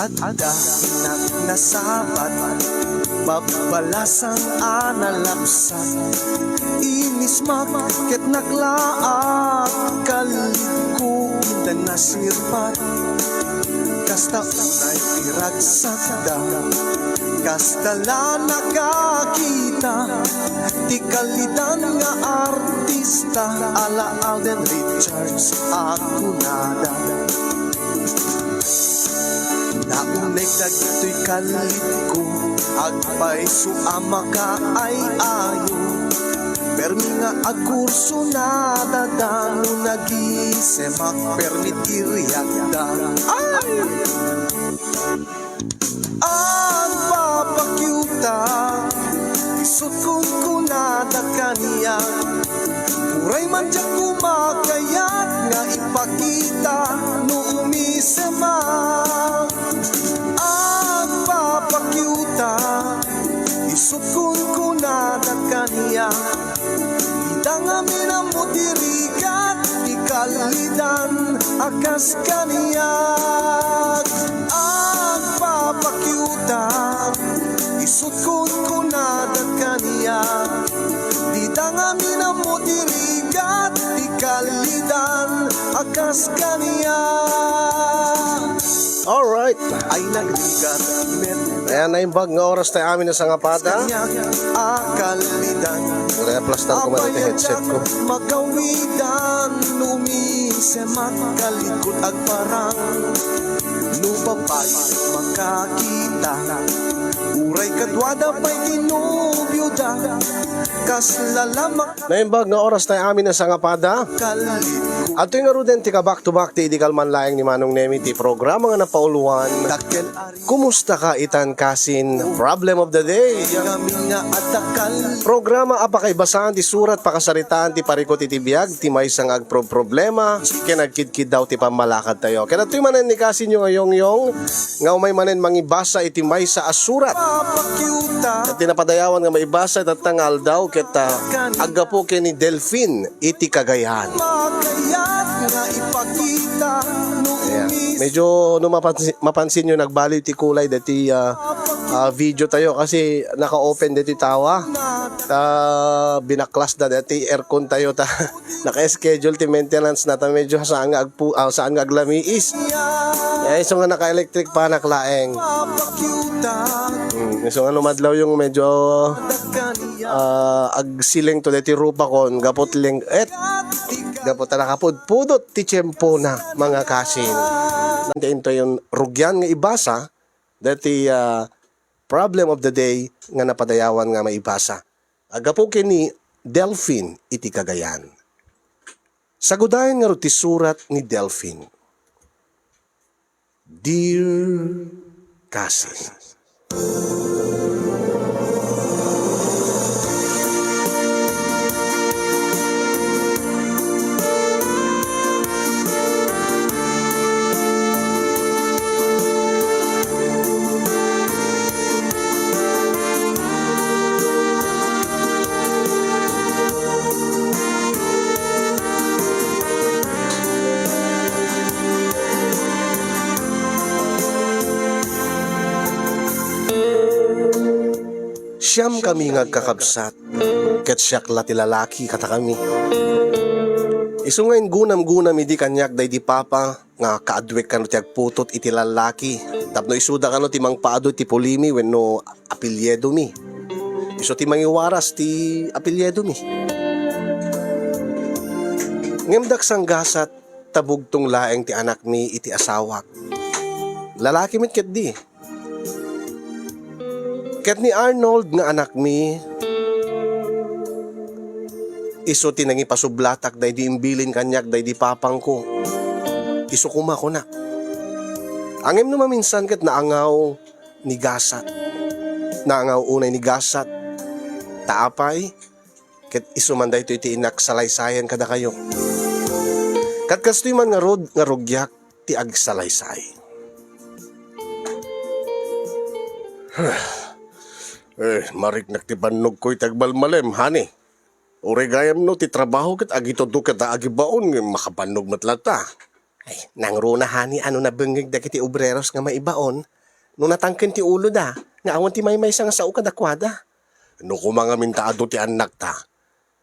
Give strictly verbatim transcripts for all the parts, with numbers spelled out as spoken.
Adda nasabat, babbalasang a nalapsat. Inismak ket naklaat, kalidko inda nasirpat. Kasta unay ti ragsakda, kasta la nakakita ti kalidan nga artista, ala Alden Richards a kunada. Nauneg dagitoy kalidko, agpayso a makaay-ayo. Permi nga agkurso nadada no nagisemak, permi ti riatda. Ay! Agpapakiuta, isut' kunkunada kaniak. Uray man diak kumakayat nga ipakita no umisemak. Agpapakiuta, isut' kunkunada kaniak. Dida ngamin ammo ti rigat ti kalidan a kas kaniak. Agpapakiuta, isut' kunkunada kaniak. Dida ngamin ammo ti rigat ti kalidan a kas kaniak. Alright. Ay nagrigat met Ayan, naimbag nga oras tayo amin na sangapada. Kaniak a kalidan. Wala, aplastar ko man iti headset ko. Makawidan, umisemak, kalikot agparang. No papay makakita, uray kaduada pay ti nobioda. Kasla la mak- Naimbag nga oras tayo amin na sangapada. Kalikot. Adtoy ngaruden ti ka-back to back ti idi kalman laeng ni Manong Nemi ti programa nga napauluan. Dakkel Kumusta ka itan kasin? Problem of the day. Programa a pakaibasaan ti surat, pakasaritaan ti parikut iti biag, ti maysa nga agproproblema, ken agkidkiddaw ti pammalakadtayo. Ket adtoy manen ni kasinyo nga Yongyong, nga umay manen mangibasa iti maysa a surat. Ket ti napadayawan nga maibasa itatta nga aldaw, ket, ah, aggapu ken ni Delfin iti Cagayan. Makayat nga ipakita no Ayan. Medyo no mapansi-, mapansin nyo, nagbaliw ti kulay deti, ah, ah, video tayo kasi naka-open deti tawa. Ta binaklas da deti aircon tayo ta naka-schedule ti maintenance na ta medyo saan nga agpu-, ah, saan nga aglamiis. Eh, isu nga naka-electric pa laeng. Hmm, isu nga no madlaw yung medyo ah, agsiling to deti rupa kon gapu ti ling-et, gapu ta nakapudpudot ti tiempo na, mga kasin. Nante into yung rugyan nga ibasa, deti, ah, problem of the day nga napadayawan nga maibasa. Agapu ken ni Delfin iti Cagayan. Sagudayen ngarud ti surat ni Delfin. Dear Kasin. Siam kami nga agkakabsat, ket siak la ti lalaki kadakami. Isu nga inggunamgunam idi kaniak daydi papa nga kaadwek kano ti agputot iti lallaki tapno isuda kano ti mangpaadu iti pulimi wenno apelyidomi. Isu ti mangiwaras ti apelyidomi. Ngem daksanggasat ta bugtong laeng ti anakmi iti asawak. Lalaki met ketdi. Ket ni Arnold nga anakmi, isu ti nangipasublatak daydi imbilin kaniak daydi papangko. Isu koma kunak. Ngem no maminsan ket naangaw ni gasat. Naangaw unay ni gasat. Ta apay, ket isu man daytoy ti innak salaysayan kadakayo. Ket kastoy man ngarud nga rugiak ti agsalaysay. Eh, mariknak ti bannogko iti agmalmalem, honey. Uray gayam no ti trabaho ket agitudok ket agibaon nga makabannog met latta. Ay, nangruna, honey, a no nabengngeg dagiti obreros nga maibaon, no natangken ti uloda, nga awan ti maymaysa nga sao kadakuada. No koma ngamin ta adu ti annakta,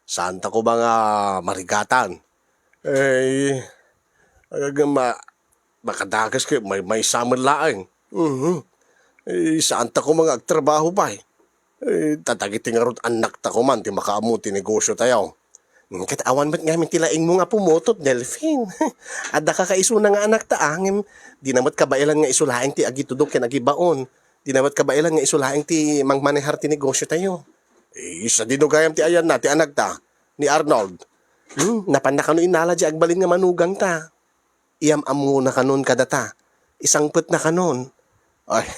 saanta koma nga marigatan. Ay, agagama, makadakes ket maymaysa met laeng. Mhm. Ay, saanta koma nga agtrabaho pay. Eh, ta dagiti ngarud annakta koman ti makaammo ti negosiotayo. Hmm, ket awan met ngamin ti laingmo nga pumutot, Delfin. Adda kakaisuna nga anakta, a, ngem dina met kabaelan nga isu laeng ti agitudok ken agibaon. Dina met kabaelan nga isu laeng ti mangmanehar ti negosiotayo. Eh, sadino gayam ti ayanna ti anakta, ni Arnold? Hmm, napanna kano innala diay agbalin nga manugangta. Iyam-ammona kanon kadata. Isangpetna kanon. Ay,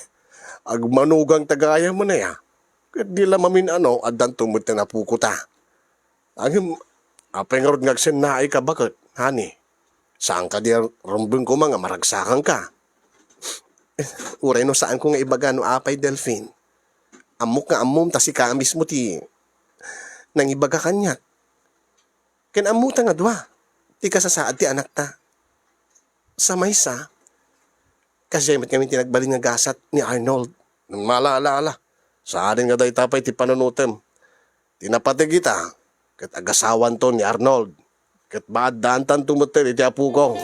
agmanugangta gayam man aya. Ket di la mamin-ano, addanto met ti napukota. Ngem, apay ngarud nga agsennaayka baket, honey? Saan kadi a rumbeng koma nga maragsakanka? Uray no saanko nga ibaga no apay, Delfin. Ammok nga ammom ta sika mismo ti nangibaga kaniak. Ken ammota nga dua ti kasasaad ti anakta. Sa maysa, kasdiay met ngamin ti nagbalin nga gasat ni Arnold. Ala, ala, ala. Saanen nga dayta pay ti panunotem. Ti napateg ita, ket agasawanto ni Arnold. Ket maaddaantanto metten iti apoko.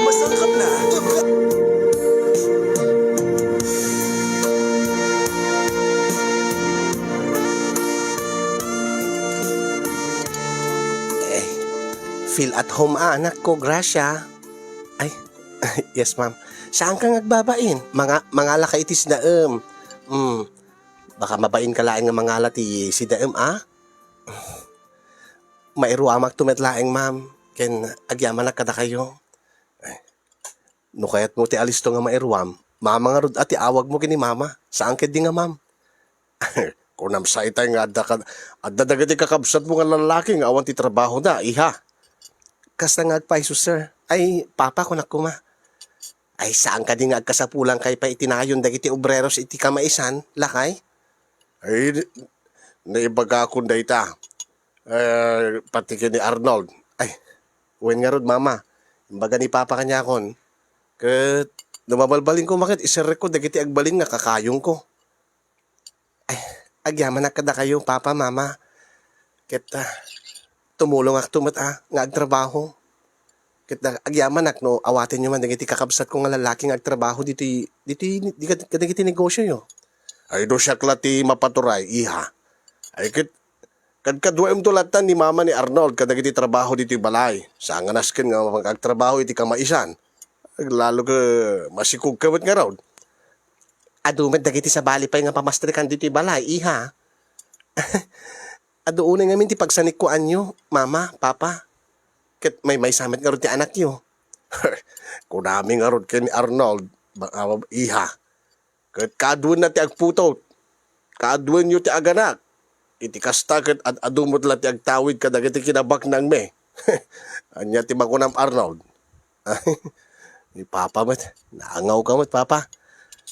Masangkap na. Eh, feel at home, ah, anak ko, Gracia. Ay, yes, ma'am. Saan ka nga agbabain? Manga-, mangala ka iti sidaem. Mm. Baka mabain ka laeng nga mangala ti sidaem, ah? Mairuamakto met laeng, ma'am, ken agyamanak kadakayo. Ay, no kayatmo ti alisto nga mairuam, mama ngarud a ti awagmo ken ni mama. Saan ketdi nga ma'am? Kunam sa itay nga adda kad-, adda dagiti kakabsatmo nga lallaki nga awan ti trabahoda, iha. Kasta nga agpayso, sir. Ay, papa, kunak koma. Ay, saan kadi nga agkasapulankay pay iti nayon dagiti obreros iti kamaisan, lakay? Ay, naibagakon dayta. Eh, pati ken ni Arnold. Ay, wen ngarud, mama. Imbaga ni papa kaniakon. Ket, no mabalbalin koma ket iserrekko dagiti agbalin nga kakayongko. Ay, agyamanak kadakayo, papa, mama. Ket, ah, tumulongakto met, ah, nga agtrabaho. Ket, ah, agyamanak no awatenyo man dagiti kakabsatko nga lallaki nga agtrabaho ditoy, ditoy, di kad-, kadagiti negosioyo. Ay, no siak la ti mapaturay, iha. Ay, ket, kadkaduaemto latta ni mama ni Arnold kadagiti trabaho ditoy balay. Saan nga nasken nga agtrabaho iti kamaisan. Aglalo ket masikogka met ngarud. Adu met dagiti sabali pay nga pamastrekan ditoy balay, iha. Adu unay ngamin ti pagsanikkuanyo, mama, papa. Ket maymaysa met ngarud ti anakyo. Kunami ngarud ken ni Arnold, ba-, ah, iha. Ket kaaduenna ti agputot. Kaaduenyo ti aganak. Iti kasta ket ad-adu met la ti agtawid kadagiti kinabaknangmi. Ania ti makunam, Arnold? Ni papa met. Naangawka met, papa.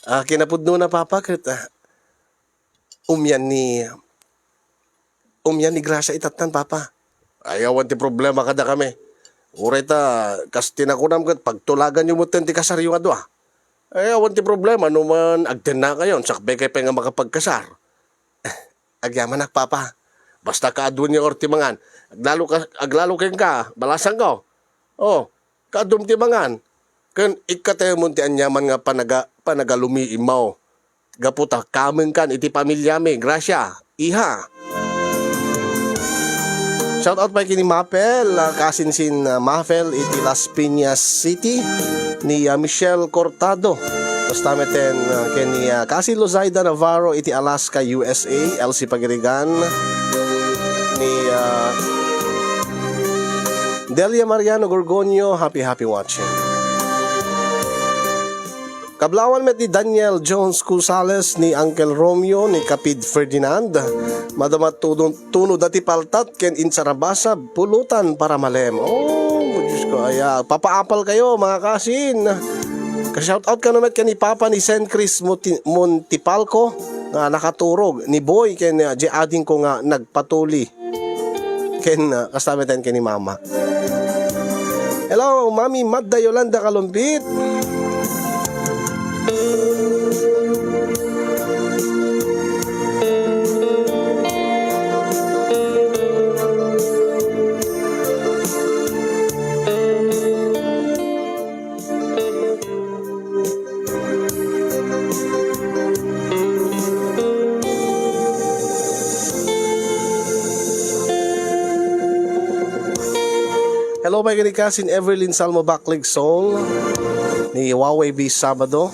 Ah, kinapudnona, papa, ket, ah, umian ni, umian ni Gracia itattan, papa. Ay, awan ti problema kadakami. Uray ta, kas ti nakunam ket pagtulaganyo metten ti kasaryo nga dua. Ay, awan ti problema no man agtennakayon, sakbay kay pay nga makapagkasar. Agyamanak, papa. Basta kaaduenyo ngarud ti mangan. Aglalo ka, aglalo kenka, balasangko. Oh, kaadum ti mangan. Ken ikkatayon ti aniaman nga panaga-, panagalumiimmo. Gapu ta kamengkan iti pamiliami, Gracia, iha. Shout out pay ken ni Mapel, ah, kasinsin, ah, Mapel iti Las Piñas City, ni, ah, Michelle Cortado. Basta meten, ah, ken ni, ah, kasin Lozaida Navarro iti Alaska, U S A, Elsie Pagirigan, ni, ah, Delia Mariano Gorgonio, happy, happy watching. Kablawan met ni Daniel Jones Cusales, ni Uncle Romeo, ni Kapid Ferdinand. Madama tuno, tuno dati paltat ken insarabasab, pulutan para malem. Oh, Diyos ko, aya. Papaapal kayo, mga kasin. Ka-shoutout kano met ken ni Papa ni Sen Chris Muti-, Montipalco nga nakaturog, ni Boy ken, uh, di ading ko nga nagpatuli. Ken, uh, kasta met ken ni Mama. Hello, Mami Madda Yolanda Kalumpit. Hello, my kasin Everlyn Salmo Baclig Soul ni Huawei B Sabado.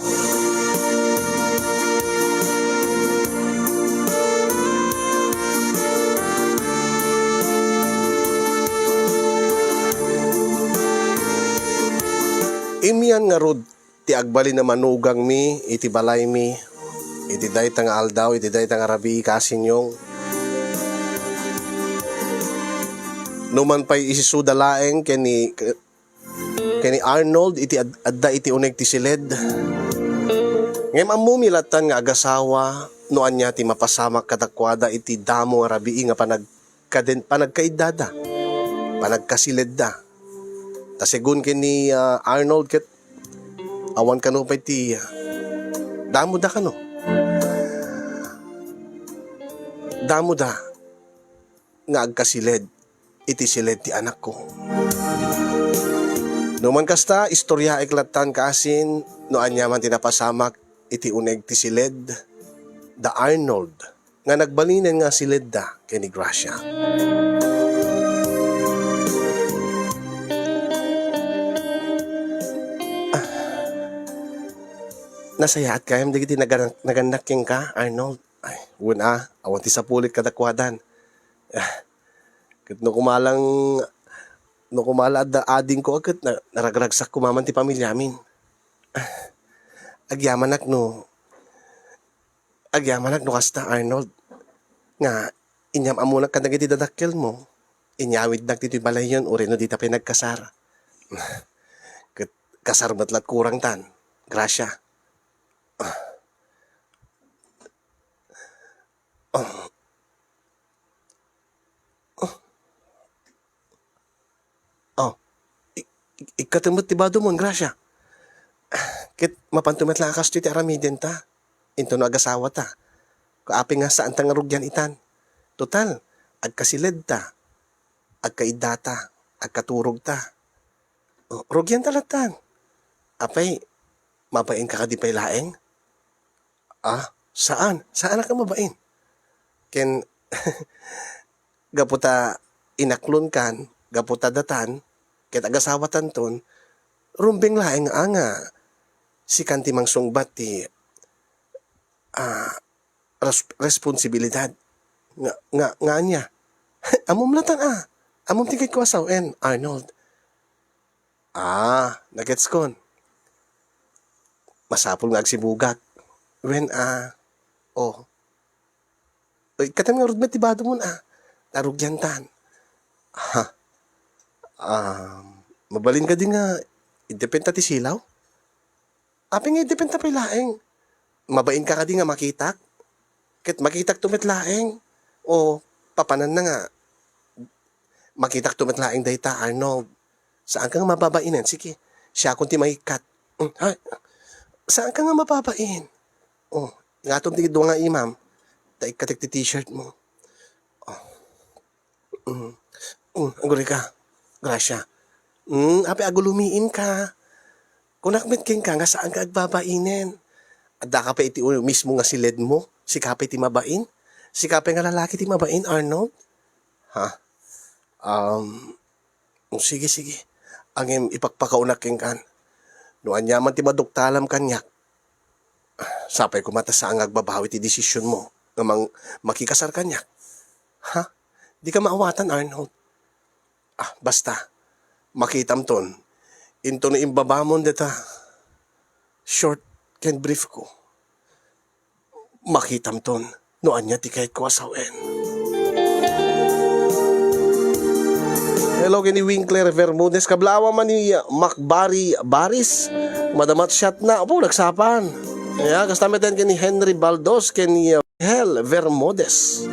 Imian ngarud ti agbalin a manugangmi iti balaymi iti dayta nga aldaw, iti dayta nga rabii, kasinyong. Numan pay isisuda laeng ken ni, ken ni Arnold iti ad-, adda iti uneg ti siled. Ngem ammomi lattan nga agasawa no ania ti mapasamak kadakuada iti damo nga rabii nga panag-, kaden-, panagkaiddada, panagkasiledda. Ta segun ken ni, ah, Arnold ket awan kano pay ti, ah, damoda kano. Damoda nga agkasiled iti siled ti anakko. No man kasta, istoryaek lattan kaasin no ania man ti napasamak iti uneg ti siled da Arnold nga nagbalinen nga siledda ken ni Gracia. Ah, nasayaat gayam dagiti nagan-, nagannak kenka, Arnold. Ay, wen a, awan ti sapulik kadakuadan. Ah, ket no kumalang, no kumala adda adingko, ket na-, naragragsak koma man ti pamiliamin. Ah, agyamanak no, agyamanak no kasta, Arnold, nga inyam-ammonak kadagiti dadakkelmo, inyawidnak ditoy balayyon, uray no dita pay nagkasar. Ket kasar met lat kurangtan, Gracia. Ah. Ah. Ah. Oh, ik-, ik-, ikkatem met ti badumon, Gracia. Ket mapanto met la a kastoy ti aramidenta, intono agasawata. Apay nga saanta nga rugian itan? Total, agkasiledta, agkaiddata, agkaturogta. Oh, rugianta lattan. Apay, mabainka kadi pay laeng? Ah, saan? Saanak a mabain? Ken, gapu ta inaklonkan, gapu ta datan, ket agasawatanton, rumbeng laeng a nga sikan ti mangsungbat ti, ah, res-, responsibilidad. Nga, nga, nga ania? Ammom latan a. Ammom ti kayatko a sawen, Arnold. Ah, nagets kon. Masapul nga agsibugak. Wen a, oh. Uy, katem ngarud met ti badumon a. Narugiantan. Ha? Um, mabalin kadi nga idepenta ti silaw? Apay nga idepenta pay laeng? Mabainka kadi nga makitak? Ket makitakto met laeng? O papananna nga makitakto met laeng dayta, Arnold? Saanka nga mababainen? Sige, siakon ti mangikkat. Mm, ay, saanka nga mababain? Oh, ingatom ti dua nga imam, ta ikkatek ti t-shirt mo. Oh. Mm. Mm, agurayka, Gracia. Mm, apay agulumiinka. Kunak met kenka nga saanka agbabainen. Addaka pay iti u-, mismo nga siledmo, sika pay ti mabain. Sika pay nga lalaki ti mabain, Arnold. Ha? Um, sige, sige. Ngem ipakpakaunak kenkan. No ania man ti maduktalam kaniak, sapay koma ta saan nga agbabawi ti desisionmo nga mang-, makikasar kaniak. Ha? Dika maawatan, Arnold. Ah, basta. Makitamton, intono imbabamon deta short ken brief ko, makitamton no ania ti kayatko a sawen. Hello, ken ni Winkler Bermudez. Kablaawam man ni Macbari Baris. Madama ti chatna. Apo, nagsapaan. Ya, kasta met ken ni Henry Baldos, ken ni, uh, Hel Bermudez.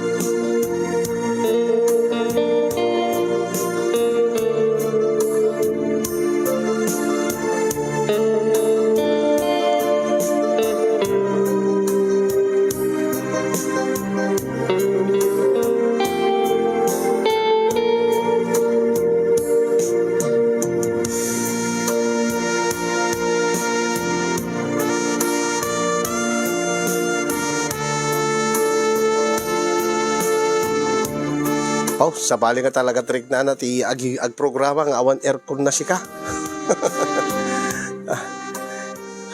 Aw, sabali nga talaga ti riknana ti agi-, agprograma nga awan aircon na sika.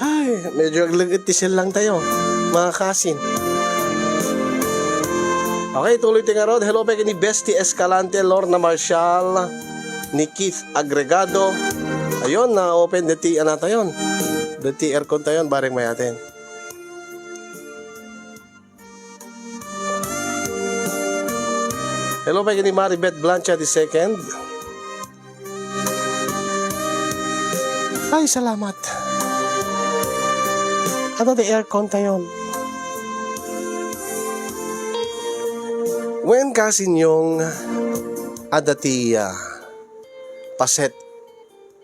Ay, medyo agleg-et ti silang tayo, mga kasin. Okay, tuloy ti ngarud. Hello, pay ken ni Bestie Escalante, Lorna Marshall, ni Keith Agregado. Ayun, na-open deti, ano tayon? Deti aircon tayon, bareng mayaten. Hello, pay ken ni Maribeth Blancha the second. Ay, salamat. Ano ti aircon tayon? Wen, kasinyong, adda ti, ah, paset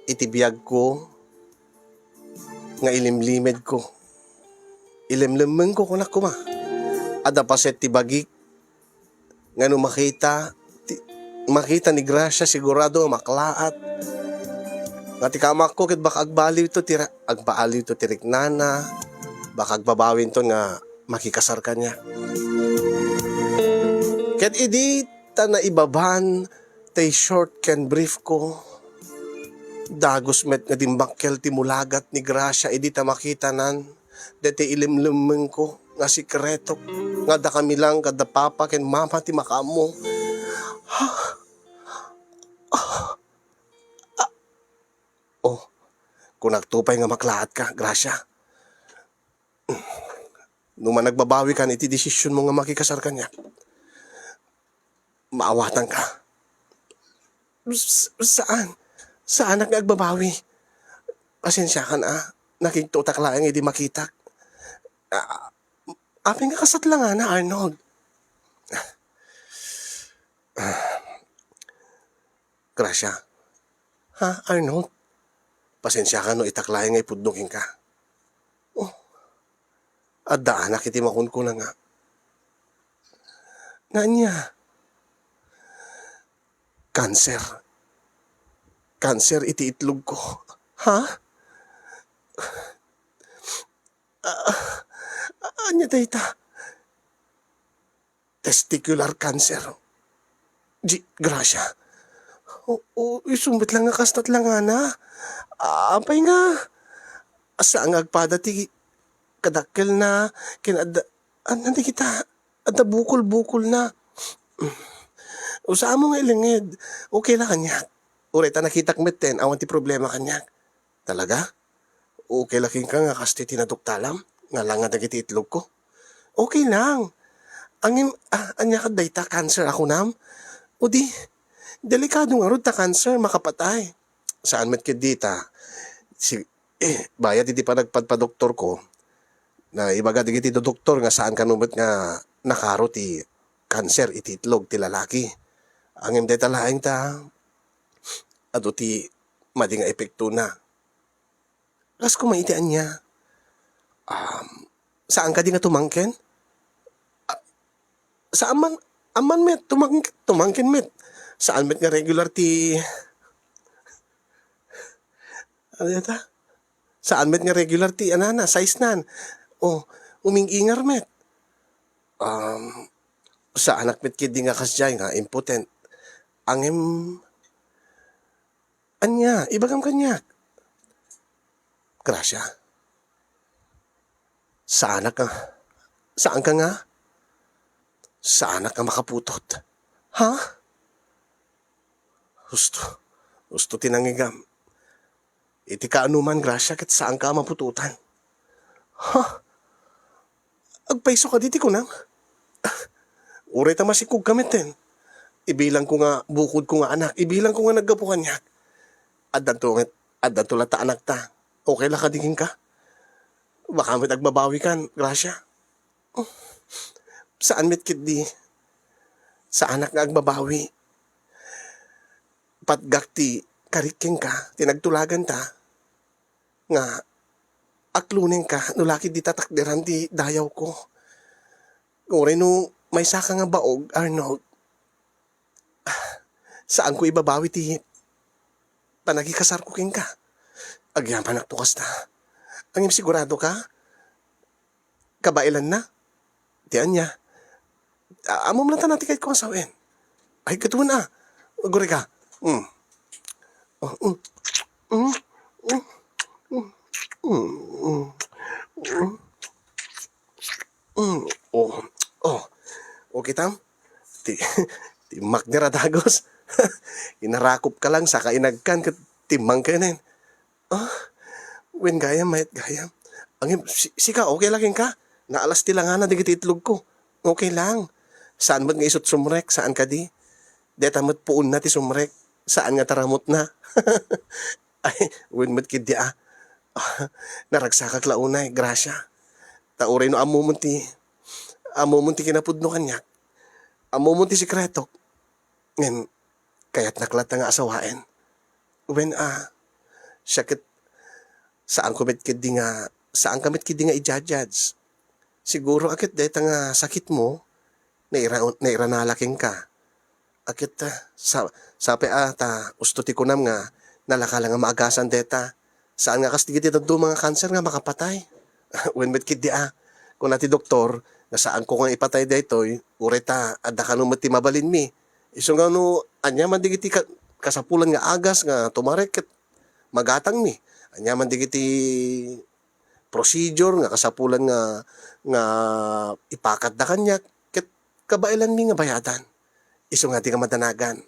iti biagko nga ilimlimedko. Ilemlemmengko, kunak koma. Adda paset ti bagik nga no makita, ti, makita ni Gracia, sigurado nga maklaat. Nga ti kamakko ket baka agbaliwto ti ra-, agbaliwto ti riknana, baka agbabawinton nga makikasar kaniak. Ket idi ta naibaban ti short ken brief ko, dagus met nga dimmakkel ti mulagat ni Gracia idi ta makitanan deti ilemlemmengko nga sikretok nga adda kami lang kada papa ken mama ti makaammo. Oh, kunakto pay nga maklaatka, Gracia. No managbabawikan iti desisionmo nga makikasar kaniak, maawatanka. S-, saan? Saanak nga agbabawi? Pasensiakan a, nakigtutak laeng idi makitak. Ah, apay nga kasat langana, Arnold? Gracia. Ha, Arnold? Pasensiakan no itak laeng nga ipudno kenka. Oh, addaanak iti makunkuna nga. Nga ania? Kanser. Kanser iti itlog ko. Ha? Ah, ania dayta? Testicular cancer. Di, Gracia. O, o, isu met lang nga kastat langana. Apay nga, saan nga agpada ti kadakkelna, ken adda, ania dagita, adda bukol-bukolna. Usaam nga ilinged. Okay la kaniak. Uray ta nakitak metten, awan ti problema kaniak. Talaga? Okay la kenka nga kasta ti naduktalam nga langan dagiti itlog ko? Okay lang. Ngem, ah, ania ket dayta, cancer a kunam? O di, delikado ngarud ta cancer, makapatay. Saan met ket dita, si-, eh, bayat iti panagpadpadoktorko, naibaga dagiti doktor nga saan kano met nga nakaro ti cancer iti itlog ti lalaki. Ngem dayta laeng ta, adu ti madi nga epektona. Kas koma iti ania? Um, saan kadi nga tumangken? Ah, saan man, amman met, tumang-, tumangken met. Saan met nga regular ti, ano yata? Saan met nga regular ti, anana, size nan. O, uming-ingar met. Um, saanak met kidi nga kasdiay nga impotent. Ngem, ania, ibagam kaniak. Gracia, saanak nga, saanka nga, saanak nga makaputot. Ha? Husto. Husto ti nangigam. Iti kaanoman, Gracia, ket saanka a maputotan. Ha? Agpayso kadi ti kunam? Uray ta masikog ka metten. Ibilangko nga bukodko nga anak, ibilangko nga naggapu kaniak. Addanto nget, addanto latta anakta. Okay la kadi kenka? Baka met agbabawikan, Gracia. Saan met ketdi. Saanak nga agbabawi. Patgak ti karik kenka, ti nagtulaganta, nga aklonenka no la ketdi tatakderan ti dayawko. Uray no maysaka nga baog, Arnold, saanko ibabawi ti panagikasarko kenka. Agyamanakto kasta. Ngem sigurado ka? Kabaelanna? Ti ania? A-, ammom latta ti kayatko nga sawen. Ay, katuan a. Agurayka. Mm. Oh, mm. Mm. Mm. Mm. Mm. Mm. Oh. Oh. Okay tam? Ti, timmakder a dagus. Inarakopka lang, saka inagkan ket timmangkanen. Ah, wen gayam, mayat gayam. Ngem, si-, sika, okay la kenka? Naalas ti langana dagiti itlogko. Okay lang. Saan met nga isut sumrek, saan kadi? Deta met puonna ti sumrek, saan nga taramutna. Ay, wen met ketdi a. Naragsakak la unay, Gracia. Ta uray no ammomon ti, ammomon ti kinapudno kaniak. Ammomon ti sekretok. Ngem, kayatnak latta nga asawaen. Wen a, siak ket saanko met ketdi nga, saanka met ketdi nga i-judge. Siguro a ket dayta nga sakitmo, naira-, nairanala kenka. A ket, ah, sa-, sapay a ta usto ti kunam nga nalaka la nga maagasan dayta. Saan nga kas dagiti dadduma nga kanser nga makapatay. Wen met ketdi a, kuna ti doktor, nga saanko nga ipatay daytoy, uray ta adda kano met ti mabalinmi. Isu nga no, ania man dagiti ka-, kasapulan nga agas nga tumarek ket magatangmi. Ania man dagiti procedure nga kasapulan nga, nga ipakatda kaniak, ket kabaelanmi nga bayadan. Isu nga di ka madanagan.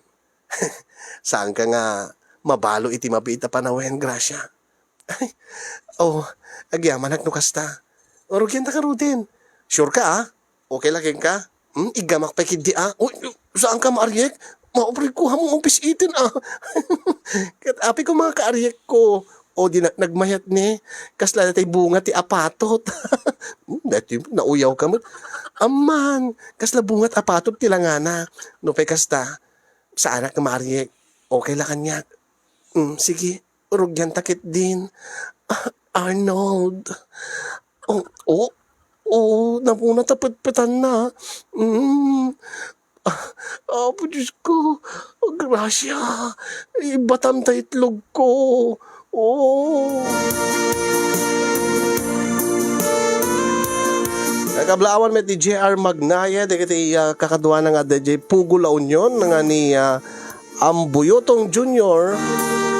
Saanka nga mabalo iti mabiit a panawen, Gracia. Ay, oh, agyamanak no kasta. Rugianta ngaruden. Sure ka, ah? Okay la kenka? Hmm, iggamak pay ketdi, ah. Uy, saanka maariek? Maupregko, hammom pis-iten, ah. Ket apay ko mga kaariekko. O di na-, nagmayat ne. Kasla daytay bunga ti apatot. Hmm, daytoy nauyawka met. Amman, kasla bunga ti apatot ti langana. Nupay kasta, saanak nga maariek. Okay la kaniak. Hmm, sige. Rugianta ketdin. Ah, Arnold. Oh, oh, oh, namuna ta petpetanna. Mm. Ah, Apo Diyos ko, Gracia, ibatam ta itlog ko. Oh. Nakablaawan met ni J R Magnaye, dagiti, ah, kakaduana nga adda idiay Pugo, La Union, nga ni, ah, Ambuyotong Junior,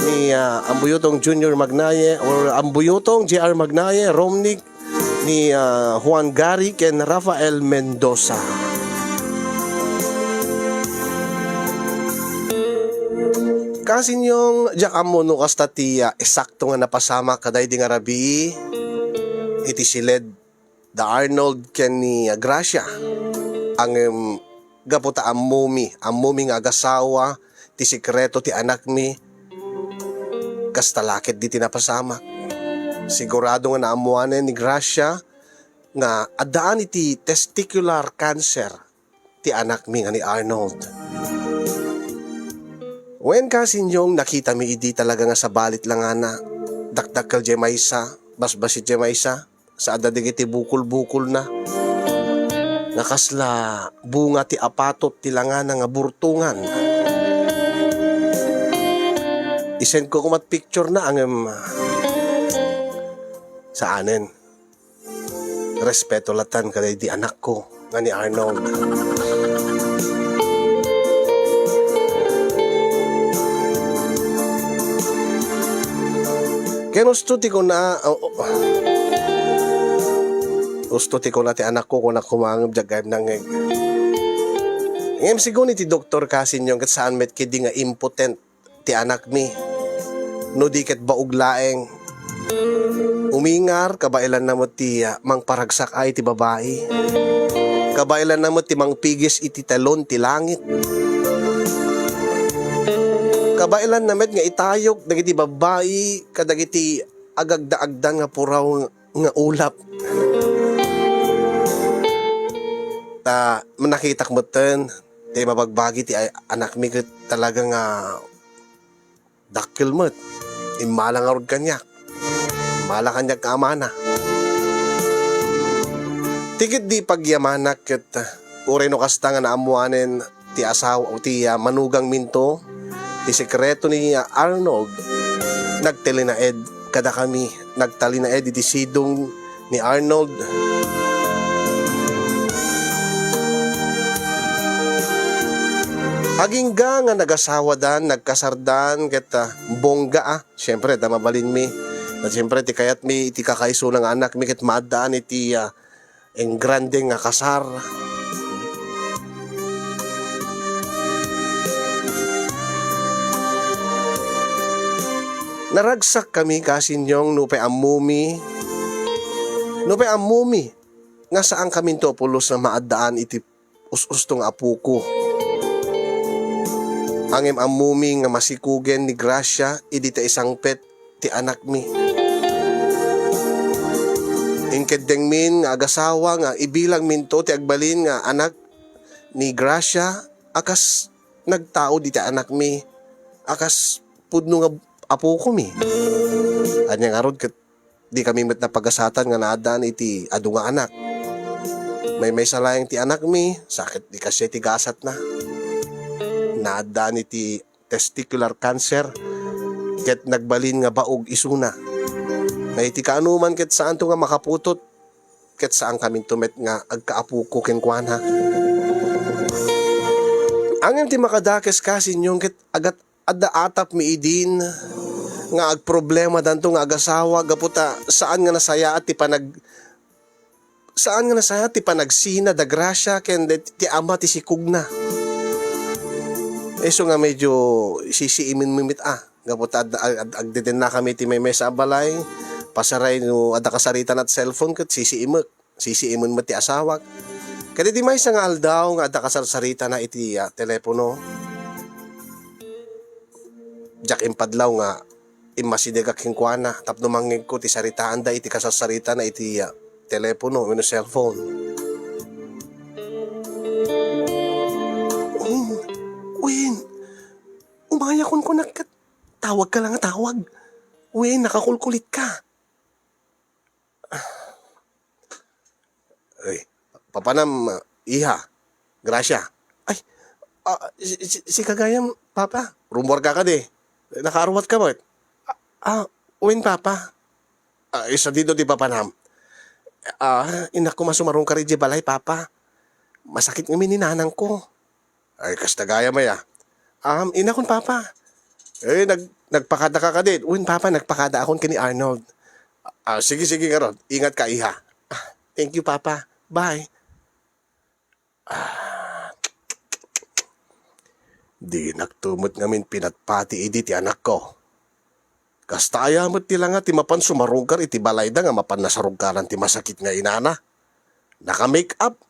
ni, ah, Ambuyotong Junior Magnaye or Ambuyotong J R Magnaye, Romnick, ni, ah, Juan Gary ken Rafael Mendoza. Kasinyong, diak ammo no kasta ti, ah, eksakto nga napasamak kadaydi nga rabii iti siled da Arnold ken ni Gracia. Ngem gapu ta ammomi, ammomi nga agasawa ti sekreto ti anakmi, kasta la ketdi ti napasamak. Sigurado nga naammoanen ni Gracia nga addaan iti testicular cancer ti anakmi nga ni Arnold. Wen, kasinyong, nakitami idi talaga nga sabali ti langana. Dakdakkel diay maysa, basbasit diay maysa, sa adda dagiti bukol-bukolna. Nga kasla bunga ti apatot ti langana nga burtongan. I-send ko koma ti picture na, ngem saanen. Respeto latan kadaydi anakko nga ni Arnold. Ken usto ti kuna, oh, oh. Usto ti kuna ti anakko, kuna kumangem, diak gayam nangngeg. Ngem sigun iti doktor, kasinyong, ket saan met ketdi nga impotent ti anakmi, no di ket baog laeng. Umingar, kabaelanna met ti, ah, mangparagsak ay ti babai. Kabaelanna met ti mangpigis iti talon ti langit. Kabaelanna met nga itayok dagiti babbai kadagiti agagdaagdan nga puraw nga ulap. Ta, nakitak metten, ti mabagbagi ti ay-, anakmi ket talaga nga dakkel met. Immala ngarud kaniak. Immala kaniak nga amana. Ti ket di pagyamanak ket, uray no kasta nga naammoanen ti asawa, ti, ah, manugangminto, ti sekreto ni, ah, Arnold, nagtalinaed kadakami, nagtalinaed iti sidong ni Arnold. Agingga nga nagasawadan, nagkasardan, ket, ah, bongga, ah. Siyempre, ta mabalinmi. At siyempre, ti kayatmi, iti kakaisuna nga anakmi, ket maaddaan iti, ah, engrande nga kasar. Naragsak kami, kasinyong, nupay ammumi, nupay ammumi nga saan kaminto a pulos nga maaddaan iti us-usto nga apoko. Ngem ammumi nga masikugen ni Gracia idi ta isangpet ti anakmi. Inkeddengmin nga agasawa nga ibilangminto ti agbalin nga anak ni Gracia a kas nagtaud iti anakmi a kas pudno nga apokomi. Ania ngarud ket di kami met napagasatan nga naaddaan iti adu nga anak. Maymaysa laeng ti anakmi, sa ket di kasdiay ti gasatna. Naaddaan iti testicular cancer, ket nagbalin nga baog isuna. Nga iti kaanuman ket saanto nga makaputot, ket saan kaminto met nga agkaapoko kenkuana. Ngem ti makadakes, kasinyong, ket agat-, adda atapmi idin nga agproblemadanto nga agasawa gapu ta saan nga nasayaat ti panag-, saan nga nasayaat ti panagsina da Gracia ken ti ama ti sikogna. Isu nga medyo sisiimen met, ah, gapu ta ad-, ad-, agdedennakami iti maymaysa a balay, pasaray no adda kasaritana ti cellphone ket sisiimek. Sisiimen met ti asawak. Ket iti maysa nga aldaw nga adda kasarsaritana iti, ah, telepono, diak impadlaw nga immasidegak kenkuana tapno mangngegko ti saritaanda iti kasarsaritana iti, ah, telepono wenno cellphone. "Win, Win, umayakon kunak ket tawagka la nga tawag. Win, nakakulkulitka." Ay, papanam, iha, Gracia. Ay, ah, si, si, sika gayam, Papa. Rummuarka kadi. Nakaaruatka met. Ah, ah, wen, Papa. Ah, sadino ti papanam? Ah, inakon a sumarungkar idiay balay, Papa. Masakit ngamin ni nanangko. Ay, kasta gayam aya. Um, inakon, Papa. Eh, nag-, nagpakadaka kadi. Wen, Papa, nagpakadaakon ken ni Arnold. Ah, sige, sige, ngarud. Ingatka, iha. Ah, thank you, Papa. Bye. Ah, dinakto met ngamin pinatpati idi ti anakko. Kasta aya met ti langa ti mapan sumarungkar iti balayda nga mapan nasarungkaran ti masakit nga inana. Naka-make up.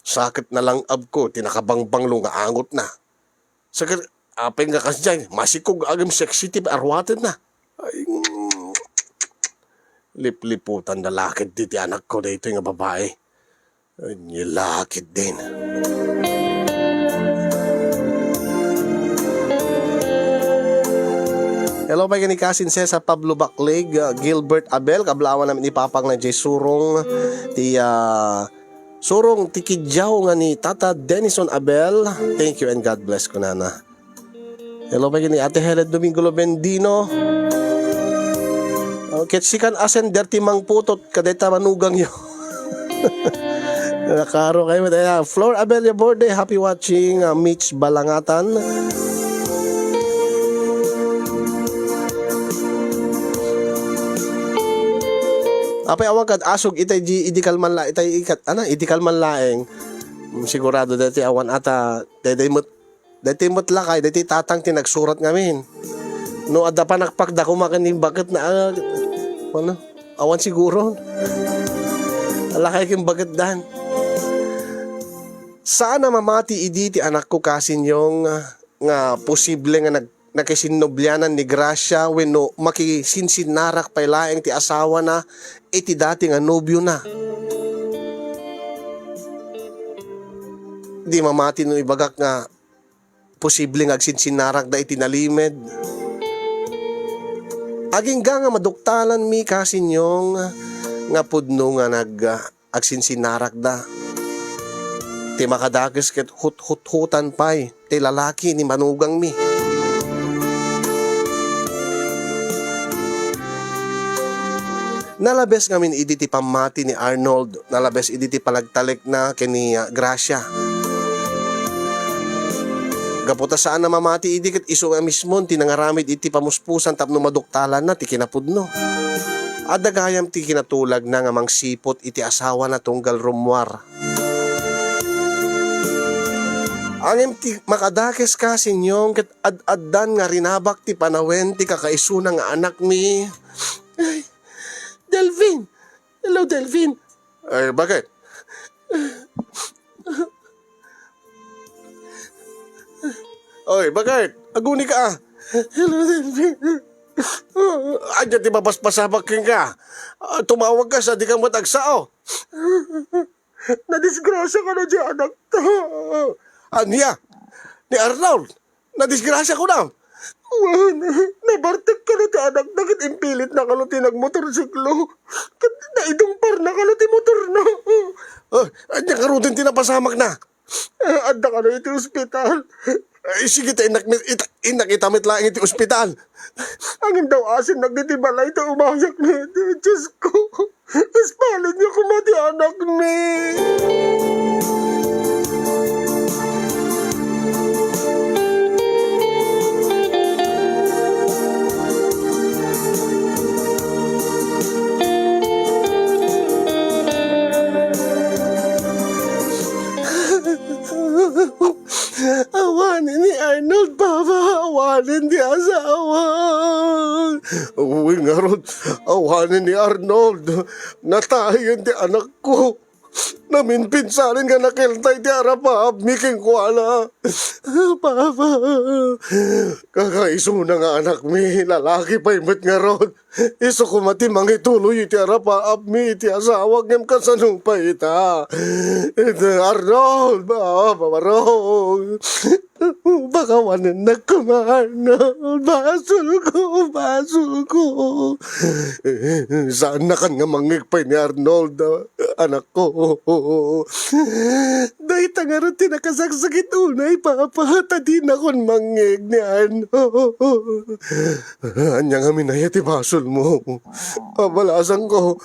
Sa ket nalang-abko ti nakabangbanglo nga angotna. Sa ket apay nga kasdiay, masikog ngem sexy ti aruatenna. Ay, mm. Lipliputanda la ketdi ti anakko daytoy nga babai. Ania la ketdin. Hello, pay ken ni Kasin Cesar Pablo Baclig, uh, Gilbert Abel, kablaawan amin ni Papang na J Surong, ti, uh, Surong ti Kidjaw nga ni Tata Denison Abel. Thank you and God bless, kunana. Hello, pay ken ni Ate Helen Domingo Lobendino. Oh, ket sikan a sender ti mangputot kadayta manugangyo. Nakaro kayo met aya. Flor Abella Borde, happy watching, uh, Mitch Balangatan. Apay awan kad asog itay di, idi kalman la-, itay ikat, ana, idi kalman laeng. Mm, sigurado dati awan ata, dayday met Daytoy met lakay, daytoy tatang ti nagsurat ngamin. No adda panakpakda koma ken ni baketna, ah, ano, awan siguro. Lakay ken baketdan. Saan a mamati idi ti anakko, Kasinyong, nga posible nga nag-, nakisinnublianan ni Gracia wenno makisinsinnarak pay laeng ti asawana iti dati nga nobiona. Di mamati no ibagak nga posible nga agsinsinnarakda iti nalimed. Agingga nga maduktalanmi, Kasinyong, nga pudno nga nag-, agsinsinnarakda. Ti makadakes ket huthuthutan pay ti lalaki ni manugangmi. Nalabes ngamin idi ti pammati ni Arnold, nalabes idi ti panagtalekna ken ni, ah, Gracia. Gapu ta saan a mamati idi ket isu nga mismon ti nangaramid iti pamuspusan tapno maduktalanna ti kinapudno. Adda gayam ti kinatulagna nga mangsiput iti asawana tunggal rummuar. Ngem ti makadakes, Kasinyong, ket ad-addan nga rinabak ti panawen ti kakaisuna nga anakmi. Ay, Delvin! Hello, Delvin! Ay, bakit? Oy, bakit? Aguni ka, ah. Hello, Delvin. Ania ti mapaspasamak kenka? Ah, tumawag ka sa di ka met agsao. Nadisgrasya kano ti anakta. Ania? Ni Arnold? Nadisgrasya kano? Wen, nabartek kano ti anakna ket impilitna kano ti nagmotorsiklo. Ket naidungparna kano ti motorna. Ah, ania ngaruden ti napasamakna? Ah, adda kano iti ospital. Ay, sige, ta innak, ita-, innak ita met laeng iti ospital. Ngem daw asinnak diti balay ta umayak na iti. Diyos ko, ispalin niya koma ti anakmi. Awanen ni Arnold, Papa. Awanen ti asawa. Wen ngarud, awanen ni Arnold. Natayen ti anakko. Naminpinsanen nga nakelta iti arapaapmi kenkuana. Papa. Kakaisuna nga anakmi, lalaki pay met ngarud. Isu koma ti mangituloy iti arapaapmi iti asawa, ngem kasano pay ita? Iti Arnold, ba-, babarok. Pakawanennak koma, Arnold. Basolko, basolko. Saannakan nga mangngeg pay ni Arnold, anakko. Dayta ngarud ti nakasaksakit unay, Papa, ta dinakon mangngeg ni Arnold. Ania ngamin aya ti basolmo? Abalasanko.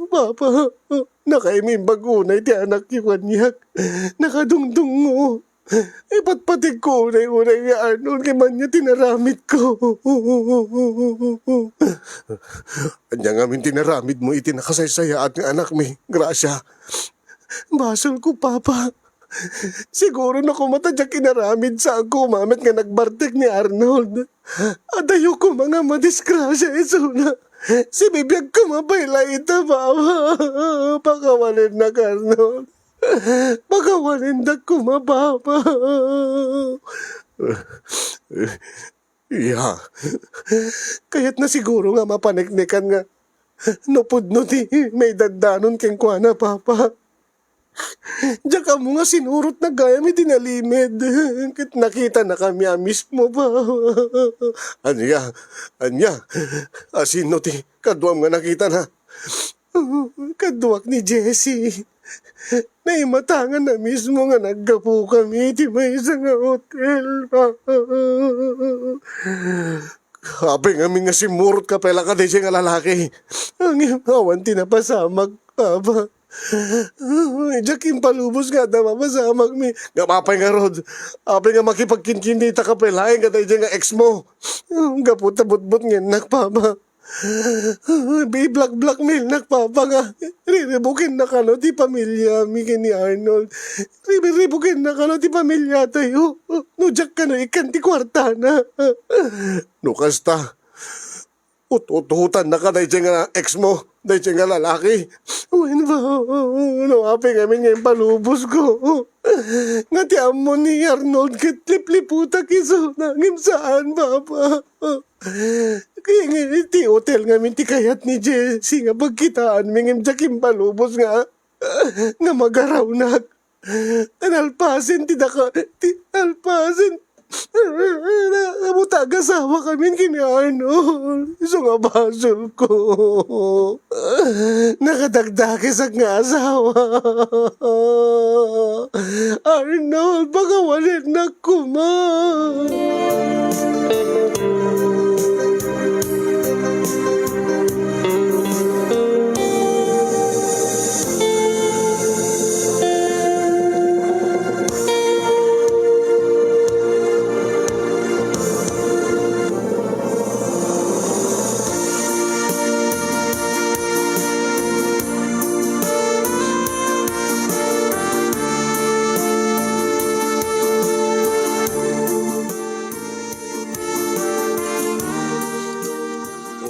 Papa, nakaimbag unay ti anakyo kaniak. Nakadungdungngo. Ipatpategko unay-unay ni Arnold ngem ania ti naramidko? Ania ngamin ti naramidmo iti nakasaysayaat nga anakmi, Gracia? Basolko, Papa. Siguro no koma ta diak inaramid, saanko umamet nga nagbartek ni Arnold. Adayo koma nga madisgrasya isuna. Sibibiag koma pay la ita, Papa. Pakawanennak, Arnold. Pakawanennak koma, Papa. Iya. Kayatna siguro nga mapaneknekan nga no pudno ti maidaddanon kenkuana, Papa. Diak ammo nga sinurotna gayam iti nalimed, ket nakitanakami a mismo, Papa. Ania? Ania? Asino ti kaduam nga nakitana? Kaduak ni Jessie. Naimatangan a mismo nga naggapukami iti maysa nga hotel. Apay ngamin nga simmurotka pay la kadaydiay nga lalaki? Ngem awan ti napasamak, Papa. Diak impalubos nga adda mapasamakmi. Ngem apay ngarud? Apay nga makipagkinkinitaka pay laeng kadaydiay nga ex mo? Gapu ta butbutngennak, Papa. Iblak-blackmailnak, Papa, nga riribukenna kano ti pamiliami ken ni Arnold. Riribukenna kano ti pamiliatayo. No diak kano ikkan ti kuartana. No kasta, ut-uthutanna ka daydiay nga ex mo, daydiay nga lalaki. Wen, Papa, no apay ngamin nga impalubos ko. Nga ti ammo ni Arnold ket lipliputak isuna, ngem saan, Papa. Kaya nga iti hotel ngamin ti kayat ni Jessie nga pagkitaanmi ngem diak impalubos nga, nga magarawnak. Nalpasen ti daka, ti nalpasen. Ammo ta agasawakamin ken ni Arnold. Isu nga basolko. Nakadakdakesak nga asawa. Arnold, pakawalennak koma.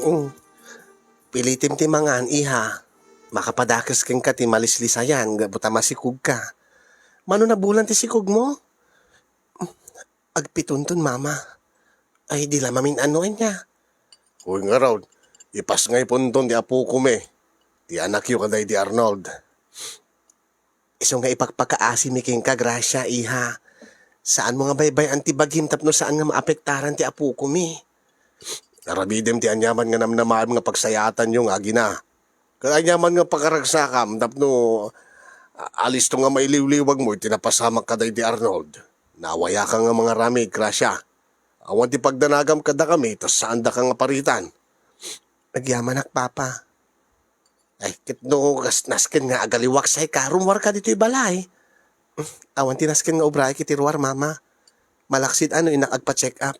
Mm. Pilitem ti mangan, iha. Makapadakes kenka ti malislisayan gapu ta masikogka. Mano nabulan ti sikogmo? Agpitonton, Mama. Ay, di la mamin-ano ania. Uy, ngarud, ipasngayponton ti apokon, ti anakyo kadaydi Arnold. Isu nga ipakpakaasim kenka, Gracia, iha. Saanmo nga baybay-an ti bagim tapno saan nga maapektaran ti apokon. Aramidem ti aniaman nga namnamaem nga pagsayaatanyo nga agina. Ket aniaman nga pakaragsakam tapno a-, alisto nga mailiwliwagmo iti napasamak kadaydi Arnold. Nawayaka nga mangaramid, Gracia. Awan ti pagdanagam kadakami, ta saandaka nga paritan. Agyamanak, Papa. Ay, ket no kas-, nasken nga agaliwak, say ka, rummuarka ditoy balay. Awan ti nasken nga ubraek iti ruar, Mama. Malaksid a no innak agpa-check up.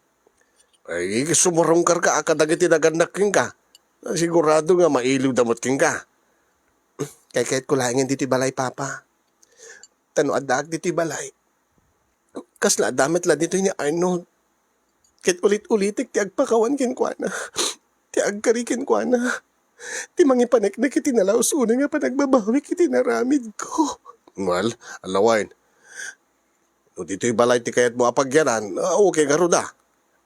Ay, sumurungkarka a kadagiti nagannak kenka. Sigurado nga mailiwda met kenka. Kaykayatko laengen ditoy balay, Papa. Ta no addaak ditoy balay, kasla adda met la ditoy ni Arnold. Ket ulit-ulitek ti agpakawan kenkuana, ti agkari kenkuana, ti mangipaneknek iti nalaus unay nga panagbabawik iti inaramidko. Well, alawen. No ditoy balay ti kayatmo a pagyanan, ah, okay ngarud a.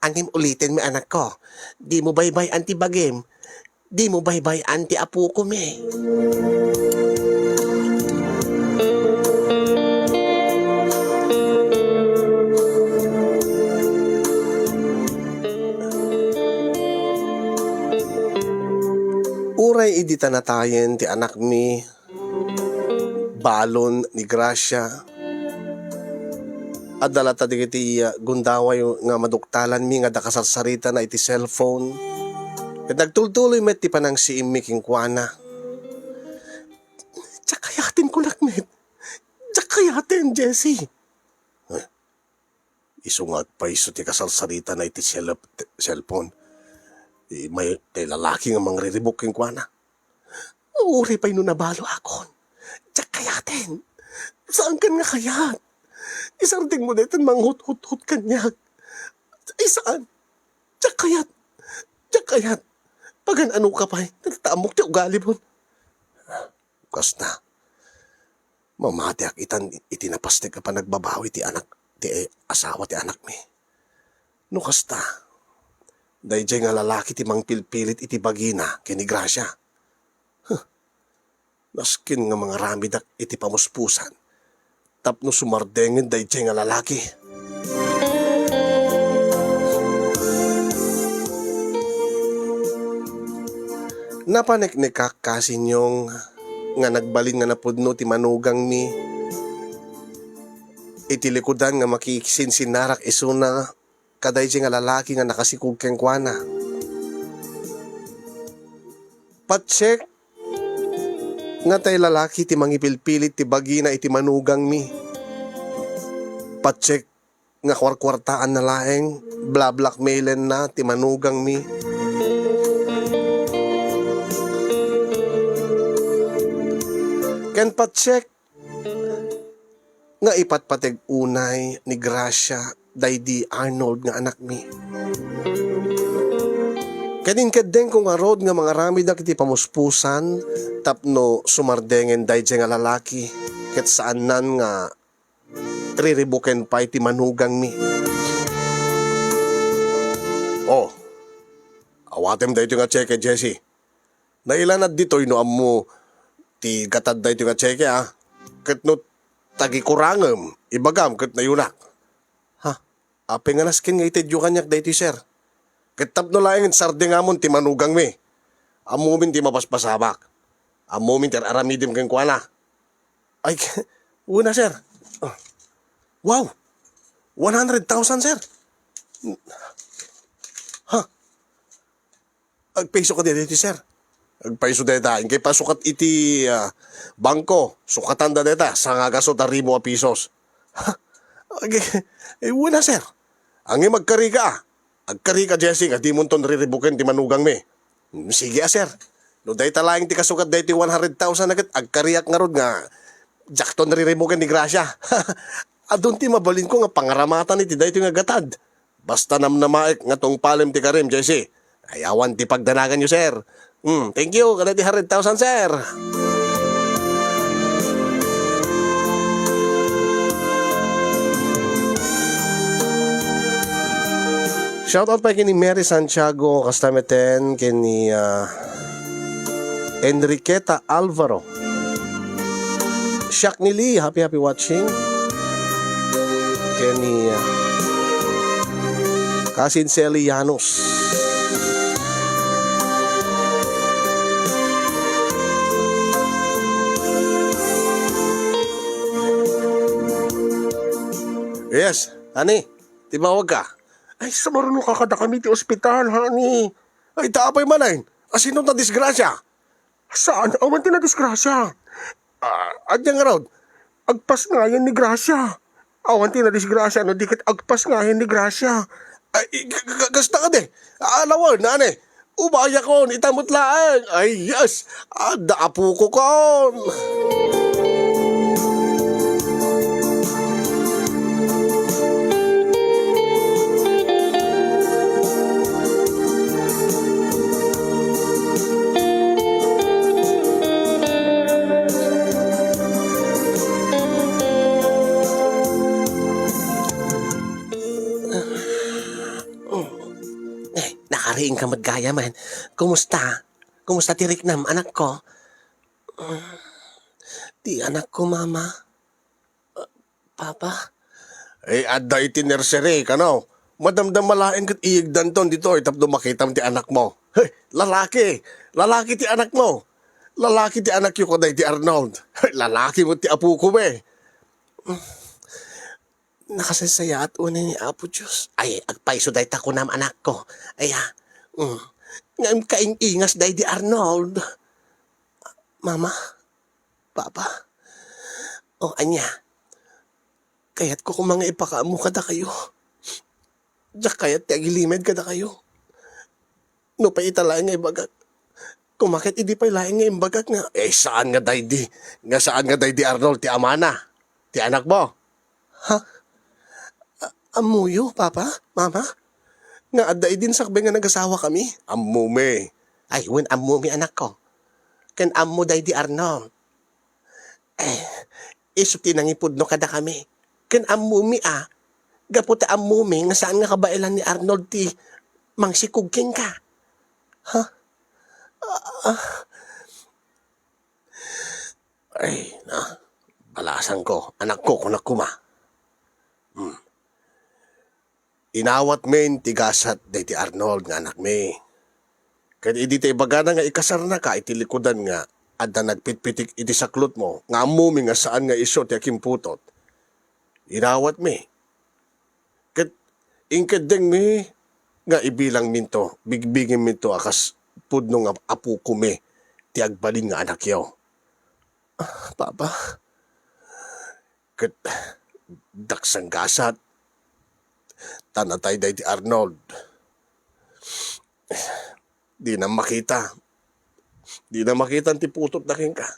Ngem ulitenmi, anakko, dimo baybay-an ti bagim. Dimo baybay-an ti apokon. Uray idi ta natayen ti anakmi, balon ni Gracia. Adda latta dagiti gundaway nga maduktalanmi nga adda kasarsaritana iti cellphone. Ket nagtultuloy met ti panangsiimmi kenkuana. Diak kayaten, kunak met. Diak kayaten, Jessie. Eh, isu nga agpayso ti kasarsaritana iti cell-, cellphone. Immay ti lalaki nga mangriribuk kenkuana. Uray pay no nabaloakon, diak kayaten. Saankan nga kayat. Isardengmo daytan manghuthuthutot kaniak. Ay, saan. Diak kayat. Diak kayat. Pagan-anoka pay, ta ammok ti ugalim. Kasta, mamatiak itan iti napasnek a panagbabawi ti anak, ti asawa ti anakmi. No kasta, daydiay nga lalaki ti mangpilpilit iti bagina ken ni Gracia. Huh. Nasken nga mangaramidak iti pamuspusan tapno sumardengen daydiay nga lalaki. Napaneknekak, kasinyong, nga nagbalin nga napudno ti manugangmi iti likudan nga makisinsinnarak isuna kadaydiay nga lalaki nga nakasikog kenkuana. Patsek nga tay lalaki ti mangipilpilit ti bagina iti manugangmi. Patsek nga kuarkuartaanna laeng, blablackmailenna ti manugangmi. Ken pa-check nga ipatpateg unay ni Gracia daydi Arnold nga anakmi. Ket inkeddengko ngarud nga mangaramidak iti pamuspusan tapno sumardengen daydiay nga lalaki, ket saannan nga riribuken pay ti manugangmi. Oh, awatem daytoy nga cheque, Jesse. Nailanad ditoy no ammo ti gatad daytoy nga cheque, a. Ket no tagikurangem, ibagam ket nayunak. Ha? Apay nga nasken nga itedyo kaniak daytoy, sir? Ket tapno laeng sardengamon ti manugangmi. Ammomin ti mapaspasamak. Ammomin ti ar-aramidem kenkuana. Ay, una, sir. Ah. Wow! One hundred thousand, sir. Ha? Agpayso ka daytoy, sir? Agpayso dayta. Inkay pasukat iti, ah, bangko. Sukatanda dayta. Sangagaso ta ribu a pisos. Ha? Ag-, eh, wala, sir. Ngem agkarika, ah. Agkarika, Jesse, nga dimonton riribuken ti manugangmi. Hmm, sige, ah, sir. No dayta laeng ti kasukat daytoy one hundred thousand a ket agkariak ngarud nga diakton riribuken ni Gracia. Adun ti mabalinko nga pangaramatan iti daytoy nga gatad. Basta namnamaek nga tungpalem ti karim, Jesse. Ay, awan ti pagdanaganyo, sir. Hmm, thank you. Kada ti hundred thousand, sir. Shout out pay ken ni Mary Santiago, kasta meten ken ni, ah, Enriqueta Alvaro. Siak ni Lee, happy, happy watching. Ken ni, ah, Kasin Sally Llanos. Yes, honey, timawag ka. Ay, sumaruno ka kadakami ti ospital, honey. Ay, ta apay manen? Asino ta disgrasya? Saan? Awan ti nadisgrasya. Ah, ania ngarud? Agpasngayen ni Gracia. Awan ti nadisgrasya no di ket agpasngayen ni Gracia. Ay, ga-, ga-, kasta kadi. Alawen, ane? Umayakon, ita met laeng. Ay, yes. Adda apokon. Eh, nakariingka met gayam. Kumusta? Kumusta ti riknam, anakko? Ti anakko, Mama. Papa? Eh, adda iti nursery, kano? Madamdama laeng ket iyegdanton ditoy tapno makitam ti anakmo. Hey, lalaki! Lalaki ti anakmo! Lalaki ti anakyo kadaydi Arnold. Hey, lalaki met ti apokon, eh. Nakasaysayaat unay ni Apo Dios. Ay, agpayso dayta kunam, anakko. Aya, mm. Ngem kaing-ingas daydi Arnold. Mama, Papa, o ania, kayatko koma nga ipakaammo kadakayo. Diak kayat ti agilimed kadakayo. Nupay ita laeng nga ibagak, koma ket idi pay laeng nga imbagak nga, eh, saan nga daydi, nga saan nga daydi Arnold ti amana, ti anakmo? Ha? A-, ammoyo, Papa? Mama? Nga adda idin sakbay nga nagasawakami? Ammomi. Ay, wen, ammomi, anakko. Ken ammo daydi Arnold. Eh, isu ti nangipudno kadakami. Ken ammomi a, gapu ta ammomi nga saan nga kabaelan ni Arnold ti mangsikog kenka. Ha? Ah, ah. Ay, na, balasangko, anakko, kunak koma. Hmm. Inawatmin ti gasat daydi Arnold nga anakmi. Ket idi ta ibagana nga ikasarnaka iti likudan nga adda nagpitpitik iti saklotmo nga ammomi nga saan nga isu ti akimputot, inawatmi. Ket inkeddengmi nga ibilangminto, bigbigimminto a kas pudno nga apokomi ti agbalin nga anakyo. Ah, Papa. Ket daksan gasat ta natay daydi Arnold. Dina makita. Dina makita ti putotna kenka.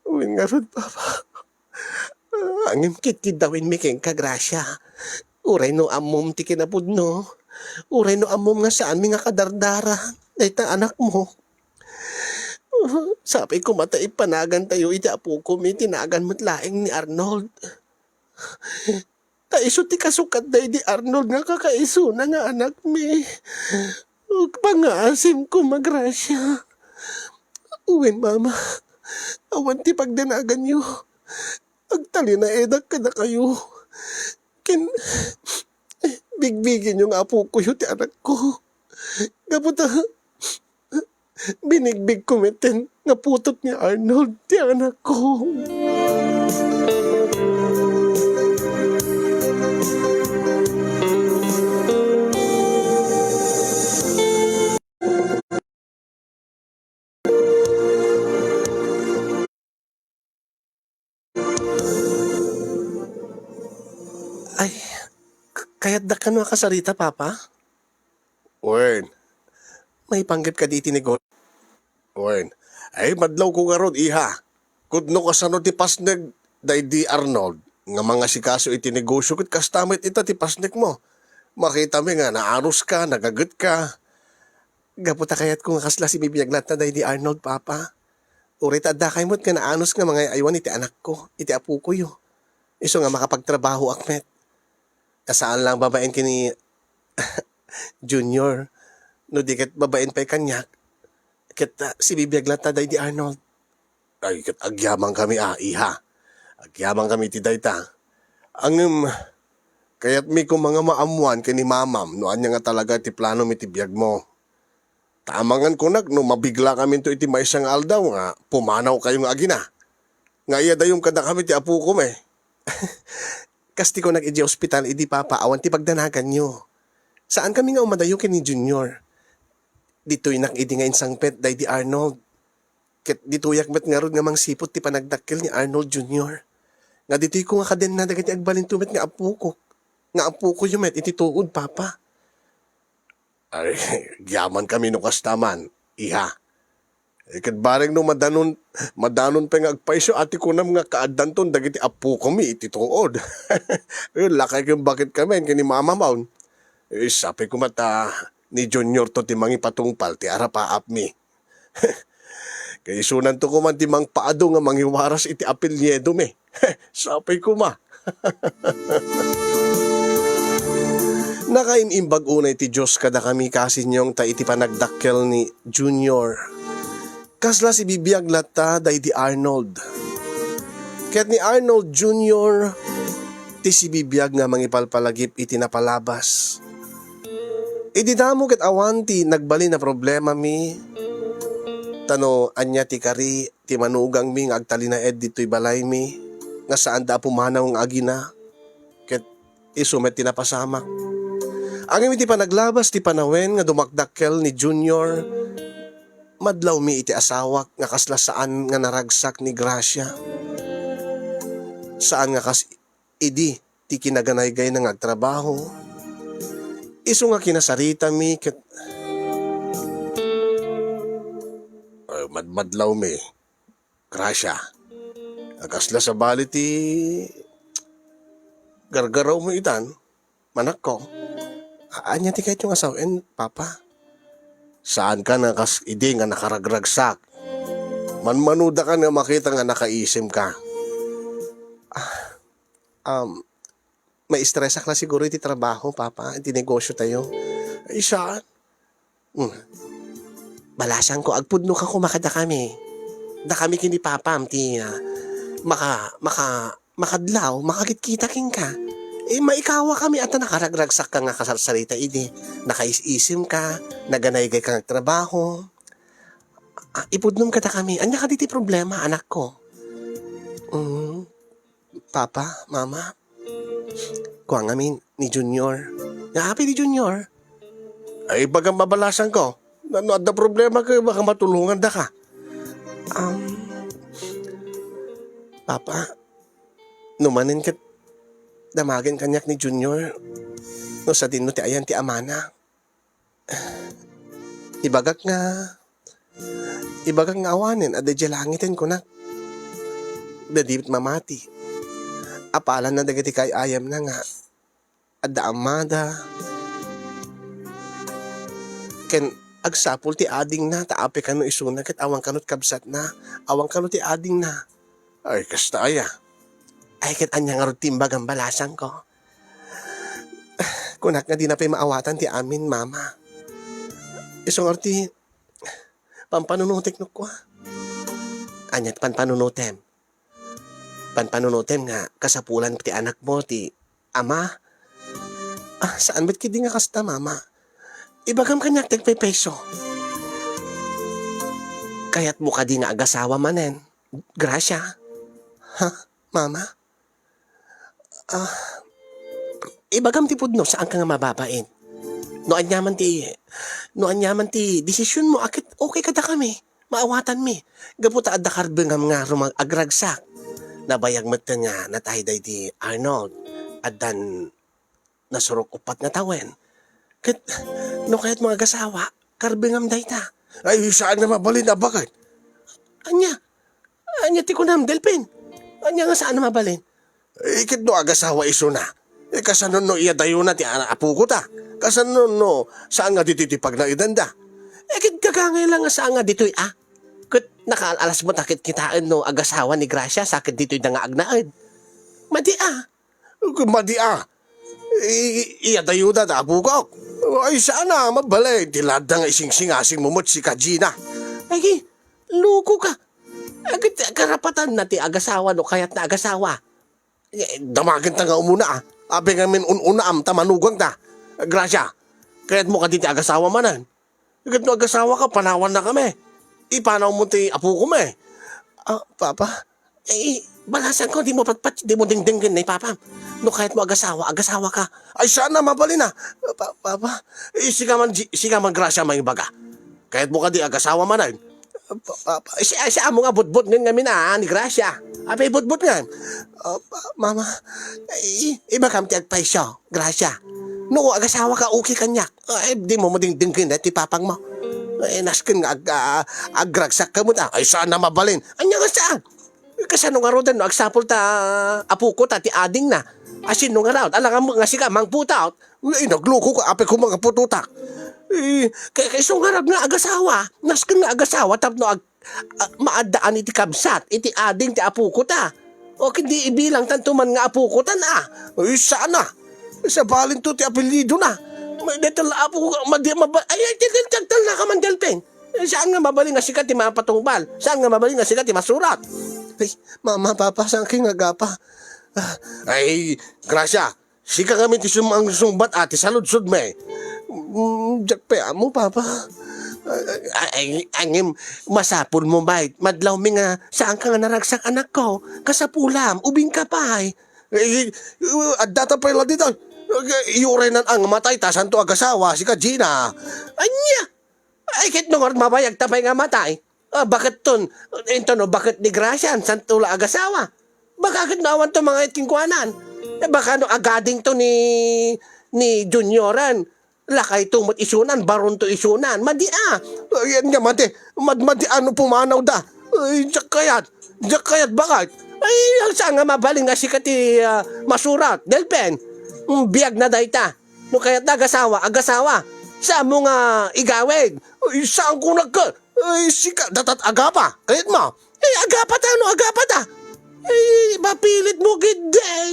Wen ngarud, Papa. Ngem kitkiddawenmi kenka, Gracia. Uray no ammom ti kinapudno, uray no ammom nga saanmi nga kadardara dayta anakmo. Sapay koma ta ipanagantayo iti apokomi ti nagan met laeng ni Arnold. Ta isu ti kasukat daydi Arnold nga kakaisuna nga anakmi. Pangaasim koma, Gracia. Wen, Mama, awan ti pagdanaganyo. Agtalinaedak kadakayo. Ken bigbigenyo nga apokoyo ti anakko. Gapu ta binigbigko metten nga putot ni Arnold ti anakko. Ay, k-, kayatda kano a kasarita, Papa? Wen, maipanggep kadi iti nego-, Wen, ay, madlawko ngarud, iha. Ket no kasano ti pasneg daydi Arnold nga mangasikaso iti negosio ket kasta met ita ti pasnekmo. Makitami nga naanuska, nagagetka. Gapu ta kayatko nga kasla sibibiag latta daydi Arnold, Papa. Uray ta addakay met nga naanus nga mangay-aywan iti anakko, iti apokoyo. Isu nga makapagtrabahoak met. Ta saan lang babaen ken ni Junior, no di ket babaen pay kaniak, ket, ah, sibibiag latta daydi Arnold. Ay, ket agyamankami a, iha. Agyamankami iti dayta. Ngem, kayatmi koma nga maammoan ken ni Mamam no ania nga talaga ti planomi iti biagmo. Ta amangan kunak no mabiglakaminto iti maysa nga aldaw nga pumanawkayo nga agina. Nga iyadayom kadakami ti apokom, eh. Kas ti kunak idiay ospital idi, Papa, awan ti pagdanaganyo. Saankami nga umadayo ken ni Junior. Ditoynak idi nga insangpet daydi Arnold. Ket ditoyak met ngarud nga mangsipud ti panagdakkel ni Arnold Junior. Nga ditoyko nga kadenna dagiti agbalinto met nga apokok, nga apokoyo met iti tuod, Papa. Ay, agyamankami no kasta man, iha. Eh, ket bareng no madanon, madanon pay nga agpayso a ti kunam nga kaaddanton dagiti apokomi iti tuod. Eh, lakay ken baket kami ken ni Mamam. Eh, sapay koma ta ni Junior to ti mangipatungpal ti arapaapmi. Kaisunanto koma ti mangpaadu nga mangiwaras iti apelyidomi. Sapay koma. Nakaim-imbag unay ti Dios kadakami, kasinyong, ta iti panagdakkel ni Junior, kasla sibibiag latta daydi Arnold. Ket ni Arnold Junior ti sibibiag nga mangipalpalagip iti napalabas. Idi damo ket awan ti nagbalin a problemami, ta no ania ti kari ti manugangmi nga agtalinaed ditoy balaymi nga saanda a pumanaw nga agina, ket isu met ti napasamak. Ngem iti panaglabas ti panawen nga dumakdakkel ni Junior, madlawmi iti asawak nga kasla saan nga naragsak ni Gracia. Saan nga kas idi ti kinaganaygayna nga agtrabaho. Isu nga kinasaritami ket, ay, madmadlawmi, Gracia. Kasla sabali ti gargarawmo itan, manakko. A-, ania ti kayatyo nga sawen, Papa? Saankan nga kas idi nga nakaragragsak. Manmanudakon nga makita nga nakaisimka. Ah, um, maistresak la siguro iti trabaho, Papa, iti negosyo tayo. Ay, saan? Hmm. Balasangko, agpudno ka koma kadakami. Dakami ken ni Papam ti, ah, maka-, maka-, makadlaw, makakitkita kenka. Eh, maikawakami, ata nakaragragsakka nga kasarsarita idi. Nakais-isimka, naganaygayka nga agtrabaho. Ah, ipudnom kadakami. Ania kadi ti problema, anakko? Mm. Papa, Mama, kua ngamin ni Junior. Nga apay ni Junior? Ay, ibagam a balasangko. No adda problema ket baka matulongandaka. Um, Papa, no manen ket damagen kaniak ni Junior no sadino ti ayan ti amana. Ibagak nga, ibagak nga awanen a daydiay langiten, kunak. da di mamati. Apalanna dagiti kaay-ayamna nga adda amada. Ken agsapul ti adingna, ta apay kano isuna ket awan kano ti kabsatna, awan kano ti adingna. Ay, kasta aya. Ay, ket ania ngarud ti imbagam balasangko? Kunak nga dina pay maawatan ti amin, Mama. Isu ngarud ti pampanunotek no kua. Ania ti panpanunotem? Panpanunotem nga kasapulan ti anakmo ti ama? Ah, saan met kadi nga kasta, Mama? Ibagam kaniak ti agpaypayso. Kayatmo kadi nga agasawa manen, Gracia? Ha, Mama? Ah, ibagam ti pudno, saanka nga mababain. No aniaman ti, no aniaman ti desisionmo, a ket okay kadakami, maawatanmi. Gapu ta adda karbengam nga rumag-, agragsak. Nabayag metten nga natay daydi Arnold. Addan nasurok uppat nga tawen. Ket no kayatmo nga agasawa, karbengam dayta. Ay, saan nga mabalin a baket? Ania? Ania ti kunam, Delpin? Ania nga saan a mabalin? Eh, ket no agasawa isuna, eh, kasano no iyadayona ti ana-, apoko ta? Kasano no saan nga ditoy ti pagnaedanda? Eh, ket gagangay la nga saan nga ditoy, a? Ket nakaal-alas met a ket kitaen no agasawa ni Gracia sa ket ditoy da nga agnaed. Madi a. Madi a. I-, iyadayona da apokak. Ay, saan a mabalin ti ladda nga isingsingasingmo met sika, Gina. Ay, loko ka. Agit karapatanna ti agasawa no kayatna agasawa. Eh, damagenta nga umuna, a. Apay ngamin un-unaam ta manugangta? Gracia, kayatmo kadi ti agasawa manen? Ket no agasawaka, panawannakami. Ipanawmo ti apokami. Ah, Papa, eh, balasangko, dimo patpat, dimo dengdenggen ni Papam. No kayatmo agasawa, agasawaka. Ay, saan a mabalin a. Pa-, Papa, eh, sika man, Gi-, sika man, Gracia, maibaga. Kayatmo kadi agasawa manen? Pa-, Papa, isi-, isi amo nga butbutngen ngamin a ni Gracia. Apay butbutngen? Ah, pa-, Mama, i-, ibagam ti agpayso, Gracia. No agasawaka, okay kaniak. Ay, dimo madingdinggen ti papangmo. Ay, nasken nga ag-, ah, agragsakka met a. Ay, saan a mabalin? Ania nga saan? Kasano ngaruden no agsapul ta apoko ta ti adingna? Asino ngarud? Alangan met nga sika mangputot? Ay, nagluko ka, apay ko mangaputotak. Eh, kay, kay isu ngarud nga agasawa, nasken nga agasawa tapno ag-, a-, maaddaan iti kabsat, iti ading ti apoko ta. O ket di ibilangtanto man nga apoko tan a. Ay, saan a. Sabalinto ti apelyidona. May, dayta la apo, madi-, maba-, ay, ay, ti, ti, ti, ti, ka man, Delpin. Eh, saan nga mabalin nga sika ti mapatungpal? Saan nga mabalin nga sika ti masurat? Ay, Mama, Papa, saan kayo nga agapa? Ah, ay, Gracia, sika ngamin ti sum-, ang sungbat a ti saludsodmi. Mm, diak pay ammo, Papa. Ay, ay, angem, masapulmo met. Madlawmi nga, saanka nga naragsak, anakko. Kasapulam, ubingka pay. Eh, eh, adda ta pay la dita. Eh, iuray nan ang matay, ta santo agasawa, sika Gina. Ania? Ay, ket no ngarud mabayag ta pay nga matay. Ah, baket ton, inton no baket ni Gracia, santo la agasawa. Baka ket no awan to mangayat kenkuanan. Eh, baka no agading to ni, ni Junioran. Lakay to met isunan, baron to isunan. Madi a. Ay, yan nga, madi. Mad-, madi ano pumanaw da. Ay, diak kayat. Diak kayat, baket. Ay, saan nga mabalin nga sika ti, ah, masurat, Delpin? Mm, biag na dayta. No kayat da agasawa, agasawa. Saan mo nga igawid? Ay, saan ko nagka-, ay, sika, datat agapa. Kayat mo? Ay, agapa ta, no, agapa ta. Ay, mapilit mo, gid, eh.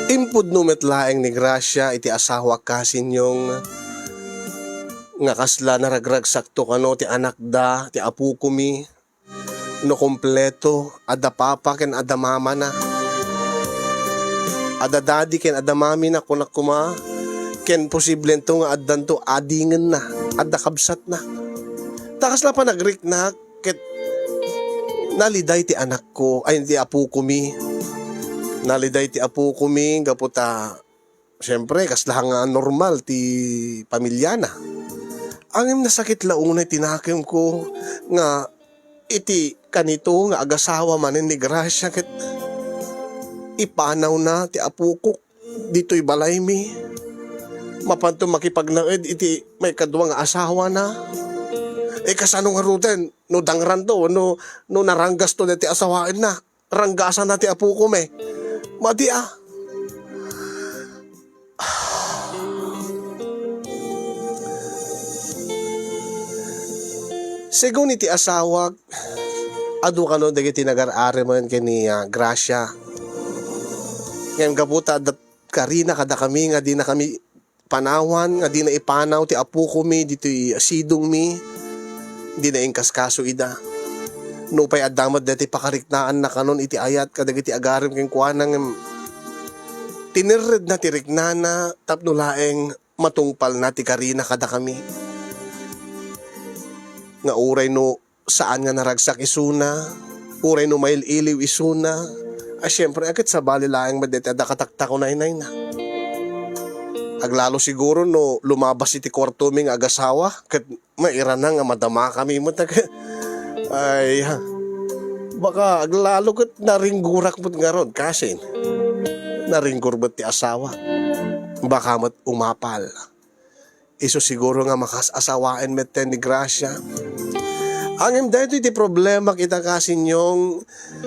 Impudno met laeng ni Gracia iti asawa, Kasinyong, nga kasla naragragsakto kano ti anakda, ti apokomi, no kompleto, adda papa ken adda mamana. Adda daddy ken adda mamina, kunak koma, ken posiblento nga addanto adingenna, adda kabsatna. Ta kasla panagriknak ket naliday ti anakko, ay, ti apokomi. Naliday ti apokomi gapu ta, siyempre, kasla nga normal ti pamilyana. Ngem nasakit la unay ti nakemko nga iti kanito nga agasawa manen ni Gracia ket ipanawna ti apokok ditoy balaymi. Mapanto makipagnaed iti maikadua nga asawana. E, kasano ngaruden no dangranto, no, no naranggasto daytoy asawaenna? Ranggasana ti apokon, e. Madi a. Segun iti asawak, adu kano dagiti nagar-aremen ken ni, ah, Gracia. Ngem gapu ta adda karina kadakami nga dinakami panawan nga dina ipanaw ti apokomi ditoy sidongmi, dina inkaskaso ida. Nupay adda met daytoy pakariknaanna kanon iti ayat kadagiti agarem kenkuana, ngem tinerredna ti riknana tapno laeng matungpalna ti karina kadakami. Nga uray no saan nga naragsak isuna, uray no mail-iliw isuna, a, siempre, a, ket sabali laeng met daytoy adda kataktakunaynayna. Aglalo siguro no lumabas iti kuartomi nga agasawa, ket mairana nga madamakami met, a, ket, ay, ha. Baka aglalo ket naringgurak met ngarud, kasin. Naringgur met ti asawa. Baka met umapal. Isu siguro nga makas-asawaen metten ni Gracia. Ngem daytoy ti problemak ita, kasinyong,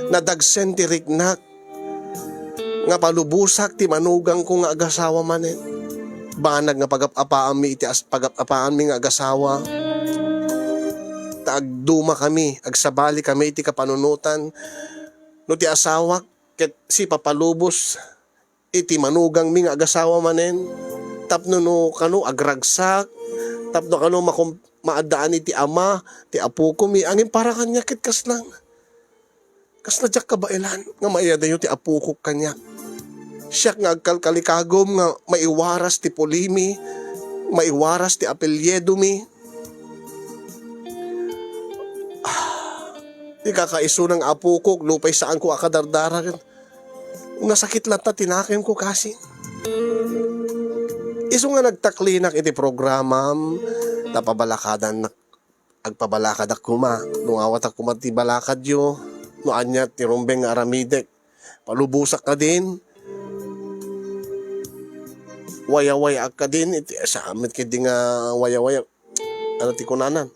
nadagsen ti riknak nga palubosak ti manugangko nga agasawa manen. Banag nga pagap-apaanmi iti as-, pagap-apaanmi nga agasawa. Ta agdumakami, agsabalikami iti kapanunotan. No ti asawak ket sipapalubos iti manugangmi nga agasawa manen, tapno no kano agragsak, tapno kano makum-, maaddaan iti ama ti apokomi, ngem para kaniak ket kasla, kasla diak kabaelan nga maiyadayo ti apokok kaniak. Siak nga agkalkalikagum nga maiwaras ti pulimi, maiwaras ti apelyidomi. Ah, ti kakaisuna nga apokok, nupay saanko a kadardara ken nasakit latta ti nakemko, kasin. Isu nga nagtaklinak iti programam, ta pabalakadan, agpabalakadak koma. No awatak koma ti balakadyo, no ania ti rumbeng nga aramidek, palubosak kadin, wayawayaak kadin, iti, saan met ketdi nga wayawaya, ano ti kunanan?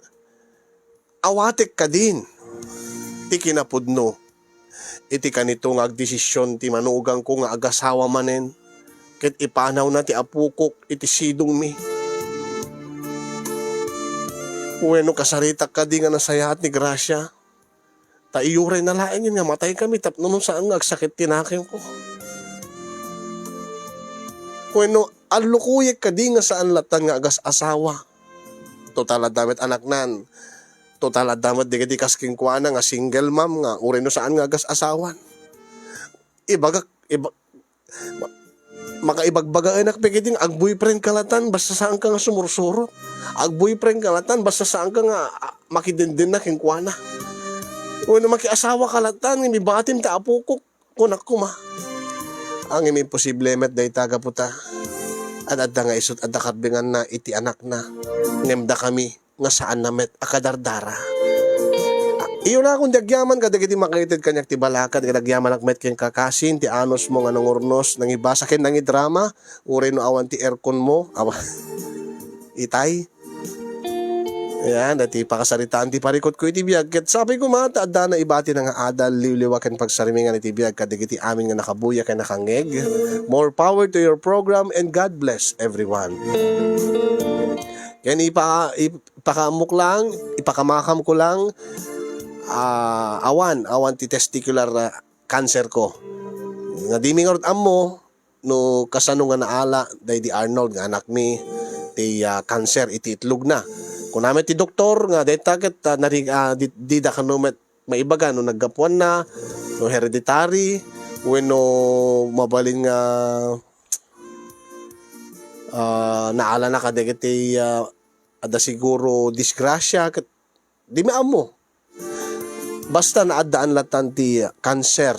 Awatek kadin ti kinapudno iti kanito nga agdesision ti manugangko nga agasawa manen ket ipanawna ti apokok iti sidongmi. Wenno kasaritak kadi nga nasayaat ni Gracia, ta iyurayna laengen nga mataykami tapno no saan nga agsakit ti nakemko. Wenno allukoyek kadi nga saan lattan nga agas-asawa. Total, adda met anaknan. Total, adda met dagiti kas kenkuana nga single mom nga uray no saan nga agas-asawan. Ibagak, iba-, ma-, makaibagbagaenak pay ketdi nga agboyfriend ka latan basta saanka nga sumursurot. Agboyfriend ka latan basta saanka nga, ah, makidendena kenkuana. Wenno makiasawa ka latan nga mibatim ta apokok. Kunak koma. Ngem imposible met dayta gapu ta ad-adda nga isut' adda karbenganna iti anakna, ngem dakami nga saanna met a kadardara. Iyurakon ti agyaman kadagiti makaited kaniak ti balakad, ket agyamanak met ken kakasin ti anusmo nga nangurnos, nangibasa ken nangidrama, uray no awan ti airconmo, awa, itay. Ayan, dati pakasaritaan ti parikutko iti biag. Ket sapay koma ta adda naibatina nga adal, liwliwa ken pagsarmingan iti biag kadagiti amin nga nakabuya ken nakangngeg. More power to your program and God bless everyone. Ken ipa-, ipakaammok lang, ipakamakamko lang, ah, awan, awan ti testicular, ah, cancer ko. Nga dimi ngarud ammo, no kasano nga naala daydi Arnold nga anakmi ti, ah, kanser iti itlogna. Kuna met ti doktor nga dayta ket, ah, nari-, ah, di, dida kano met maibaga no naggapuanna, no hereditary, wenno mabalin nga, ah, naalana kadagiti, ah, adda siguro disgrasya ket dimi ammo. Basta naaddaan lattan ti kanser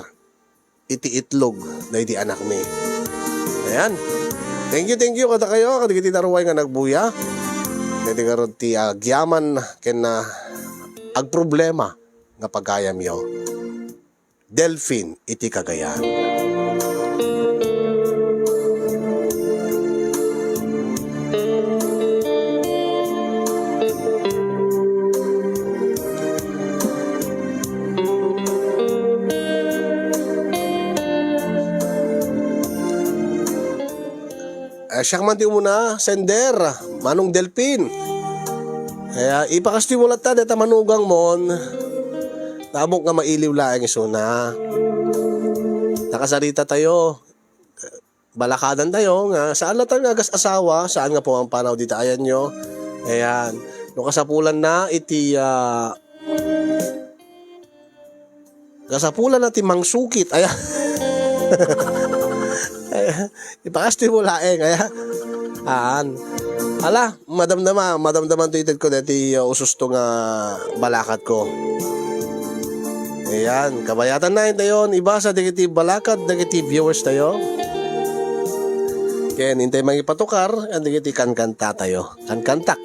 iti itlog daydi anakmi. Ayan. Thank you, thank you kadakayo, kadagiti naruay nga nagbuya. Daytoy ngarud ti agyaman ken, ah, agproblema nga pagayamyo. Delfin iti Cagayan. Eh, siak man ti umuna, sender, Manong Delfin. Kaya ipakastoy mo latta deta manugangmon. Ammok nga mailiw laeng isuna. Nakasarita tayo. Balakadan tayo nga saan latta nga agas-asawa, saan nga pumanaw dita ayanyo. Ayan. No kasapulan na iti, ah, Kasapulan na ti mangsukit, aya. Aya, ipakastoy mo laeng, aya. Aan. Ala, madamdama, madamdaman to ited ko dati, uh, ususto nga balakat ko. Ayan, kabayatan na intayon, ibasa dagiti balakat, dagiti viewers tayo. Ken, intay mangipatukar, kan dagiti kankanta tayo. Kankantak.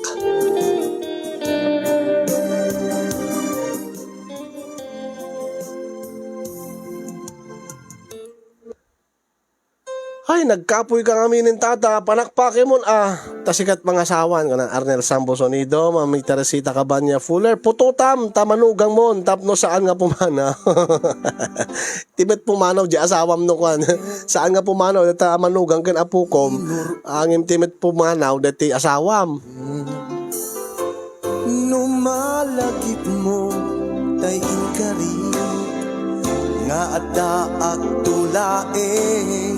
Ay, nagkapoy ka ngamin, tata, panakpakemon, ah. Ta sikat mangasawan, kuna Arnel Sambo Sonido, Mami Teresita Cabanya Fuller, putotam, ta manugangmon, tapno saan nga pumanaw. Ti met pumanaw, di asawam no kuan. Saan nga pumanaw, deta manugang ken apukom, angem ti met pumanaw, deti asawam. No malagipmo tay inkari nga adda agtulaeng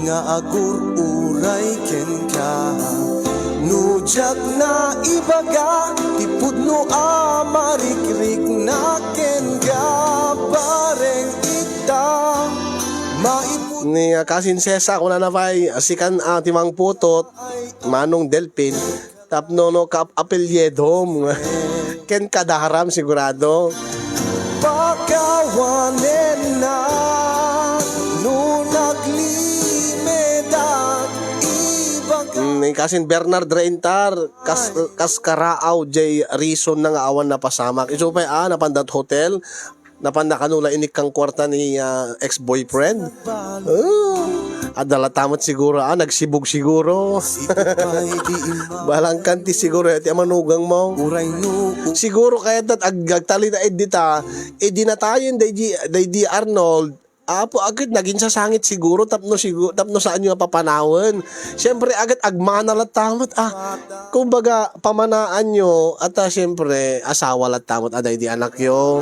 nga agur-uray kenka, no diak naibaga ti pudno a marikriknak kenka, bareng ita maipud- Ni, ah, Kasin Sesa, kunana pay, sikan, ah, ti mangputot, Manong Delpin, tapno no kaapelyedom. Ken kadaram sigurado. Pakawanenna no naglimedak ibaga. Mm, ni Kasin Bernard Reintar, kas, kas karaaw jay reason na nga awan napasamak. Isu pay, ah, napan dat hotel, napan nakanula inikang kwarta ni, ah, ex-boyfriend. Ah, adda latta met siguro, ah, nagsibog siguro. Balangkan ti siguro, ti amanugang mo. Siguro kayat dat ag-, agtalinaed dita, eh, dinatayen daydi, daydi Arnold. Apo, agad naging sasangit siguro, tapno sigu-, tapno saan nga papanawen. Siyempre, agad agmana latta met, ah. Kumbaga, pamanaanyo, at, ah, siyempre, asawa latta met, aday di anakyo.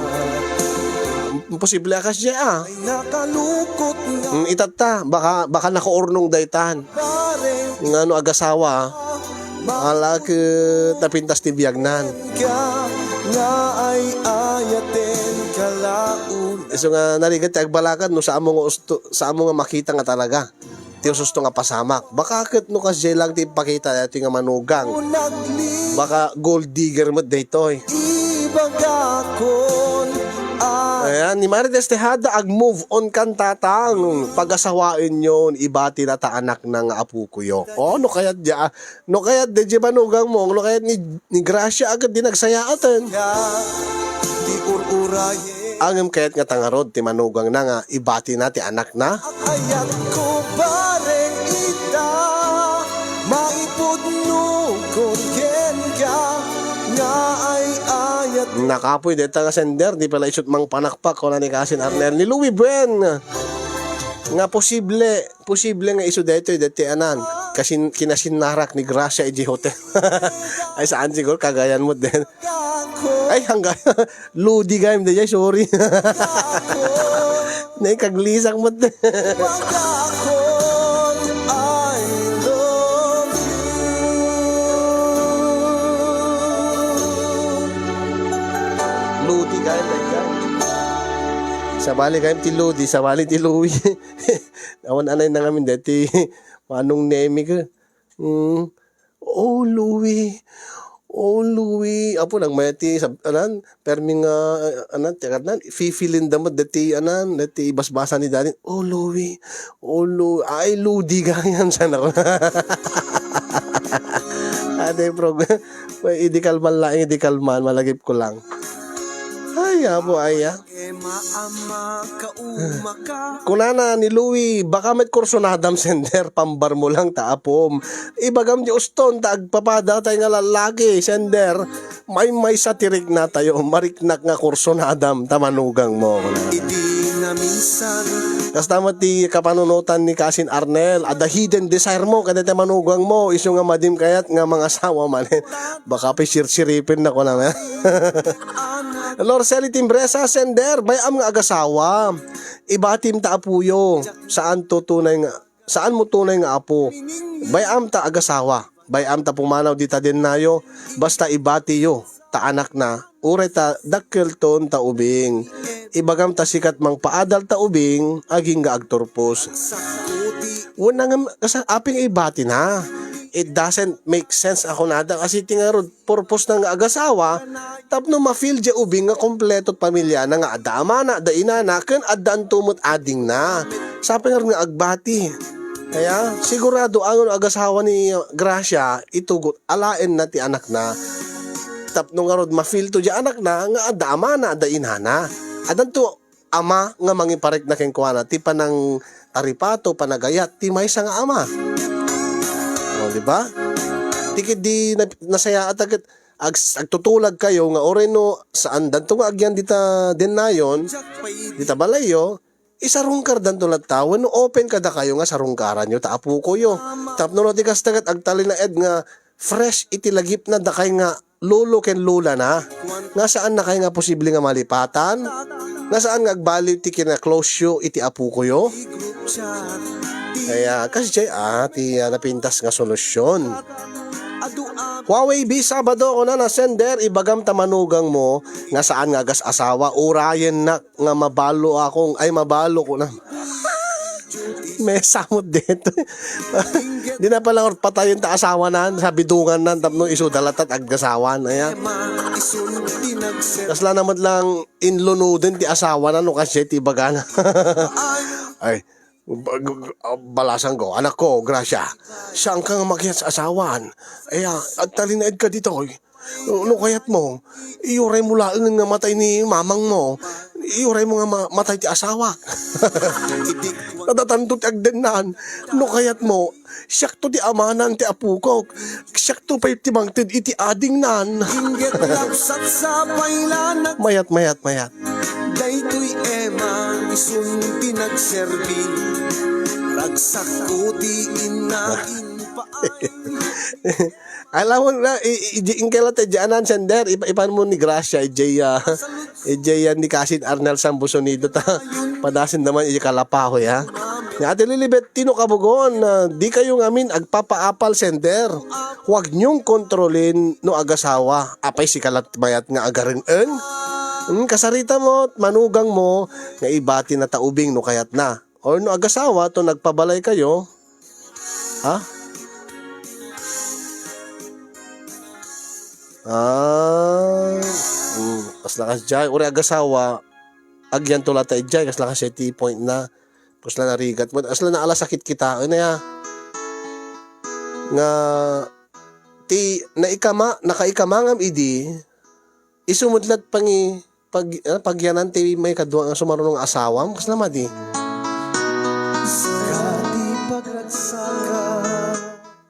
Imposible a kasdiay, ah. Mm, itatta, baka, baka nakaurnong daytan. Ngano agasawa, ah. Ala ket napintas ti biagnan. Nga ay ayaten kalaun. Isu nga narigat ti agbalakad, no, saan mo nga usto, saan mo nga makita nga talaga ti ususto nga pasamak. Baka ket no kasdiay lang ti ipakita daytoy nga manugang. Baka gold digger met daytoy. Ibagakon. Ayan, ni Marites Tejada, ag-move on kan tatang. Pagasawaenyon, ibati na ta anakna nga apukoyo. Oh, no kayat dia, no kayat di manugang mo, no kayat ni, ni Gracia agad di nagsayaaten. Ti ur-urayen. Angem kayat nga tangarod ti manugangna nga ibati na ti anakna? Ayat ko bareng ita, maipudno kon kenka, nga ay ayat. Nakapoy deta nga sender, di pala isut mangpanakpak, kuna ni Kasin Arnel. Ni Louie Buen, nga posible, posible nga isu daytoy, deti anan, kasin-, kinasinarak ni Gracia iti hotel. Ay, saan siguro, Cagayan mo din. Ay, hangga, Lodi gayam dayjay, sorry. Naikaglisak met. Lodi gayam dayjay. Sabali gayam ti Lodi, sabali ti Louie. Awan anay na ngamin deti Manong Nemi ka. Mm. Oh, Louie. Oh, Louie. Apo, nagmayat ti sab-, anan, permi nga, ah, anan, ti anan, fifilin da met deti, anan, deti ibasbasa ni Danin. Oh, Louie. Oh, Lou-, ay, Lodi gayam, sana ko. Ate Prog, may idi kalman laeng, idi kalman, malagip ko lang. Ay, apo, ay, ah. Kunana ni Louie, "Baka met kursunadam, sender, pambar mo lang ta apom. Ibagam di uston ta agpapada tay nga lallaki, sender. Maymaysa ti riknatayo, mariknak nga kursunadam ta manugang mo." Idi na minsan. Kasta met ti kapanunotan ni Kasin Arnel, adda hidden desire mo, kada ti manugang mo, isu nga madim kayat nga mangasawa manen. Baka pay sirsiripen na ko na. Lorceli Timbresa, sender, bay-am nga agasawa. Ibatim ta apuyo. Saan to tunay nga, saan mo tunay nga apo. Bay-am ta agasawa. Bay-am ta pumanaw dita dennayo. Basta ibatiyo ta anakna. Uray ta dakkelton ta ubing. Ibagam ta sikat mangpaadal ta ubing, agingga agturpos. Wen, ngem, kasa-, aping ibati na. It doesn't make sense a kunada kasi ti ngarud purpose na nga agasawa, tapno ma-feel diay ubing nga kompleto ti pamiliana nga adda amana, adda inana, ken addanto met adingna. Sapay ngarud nga agbati. Kaya, sigurado, ania no agasawa ni Gracia, itugot alaenna ti anakna. Tapno ngarud ma-feel to diay anakna nga adda amana, adda inana. Addanto ama nga mangiparikna kenkuana, ti panangtaripato, panagayat, ti maysa nga ama. O, di ba? Ti ketdi na-, nasayaat a ket ag-, agtutulagkayo nga uray no saandanto nga agyan dita dennayon, dita balayyo, isarungkardanto latta, wenno open kadakayo nga sarungkaranyo ta apukoyo. Tapno no ti kasta ket agtalinaed nga fresh iti lagipna dakay nga lolo ken lolana, nga saannakay nga posible nga malipatan, nga saan nga agbaliw ti kina-close-yo iti apukoyo. Kaya, kasdiay, ah, ti, ah, napintas nga solusyon. Huawei B Sabado, kunana, sender, ibagam ta manugang mo nga saan nga agas-asawa, urayennak nga mabalo akong, ay, mabalo ko na. May samot dito. Di na pala patayon ta asawa nan, sa bidungan nan, tapno isuda latta ti agasawan, aya. Kasla na met lang inlunoden ti asawa na, no, kasi ti ibagana. Ay, bag-, ah, balasan ko, anak ko, Gracia, saan ka nga makiyat sa asawan? Aya, agtalinaed ka ditoy. No, no kayat mo, iuray mo laeng nga matay ni mamang mo. Iuray mo nga ma-, matay ti asawak. Nadatanto ti agdennan. No kayat mo, siakto ti amanan ti apukok. Siakto pay ti mangted iti adingnan. Inggit lapsat sa paylanak. Mayat, mayat, mayat. Daytoy Emma, isun ti nagserbi. Ragsakko ti inna, inpaan. Alam mo na, i-, i-, i-, inkay latta, idiay anan, sender, ipa-, ipan mo ni Gracia, idiay, ah, idiay yan ni Kasin Arnel Sambusunida, ta, padasen naman, idiay kalapahoy, ha? Nga, Ate Lilibet, Tino Kabugon, ah, di kayo ngamin agpapaapal, sender. Huwag niyong kontrolin no agasawa. Apay, sika lat mayat nga agareng-en? Hmm, kasarita mo, manugang mo, nga ibati na ta ubing no kayat na. Or no agasawa, to nagpabalay kayo, Ha? Ah, hmm, kasla kasdiay. Uray agasawa, agyanto latta idiay, kasla kasdiay ti point na. Kasla narigat mo, kasla naalasakit kitaen aya. Nga, ti, naikama, nakaikamangam idi, isu met lat pangi-, pag-, ah, pagyanan ti maikadua nga sumaruno nga asawam, kasla madi.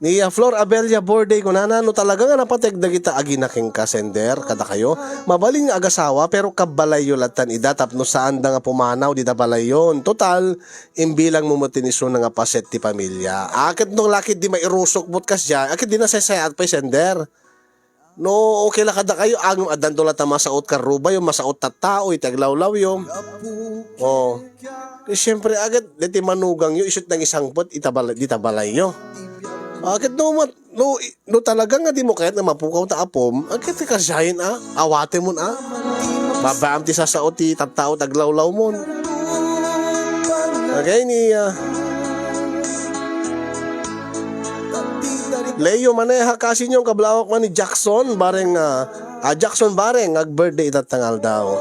Ni, ah, Flor Abella Borday, kunana, "No talaga nga napateg dagita agina kenka, sender, kadakayo, mabalin nga agasawa, pero kabbalayyo lattan ida tapno saanda nga pumanaw dita balayyon. Total, imbilang mo met ti isu nga paset ti pamilya." Aket no lakit di mairusok met kasdiay, aket di nasaysayaat pay, sender. No, okay la kadakayo, ngem addanto latta masaot karrubayo, masaot tattao iti aglawlawyo. Oh. Siyempre, aket, deti manugangyo, isut nangisangpet ita bala-, dita balayyo. Aket no, mat-, no, i-, no talaga nga di mo kayat nga mapukaw ta apom, aket ti kasdiayen, ah, awaten mon, ah. Babaam ti sasao ti tattao ti aglawlawmon. Okay, ni, ah, Leo Maneja, kasinyo, kablawak man ni Jackson, bareng, ah, ah, Jackson bareng, ag-birthday itatta nga aldaw.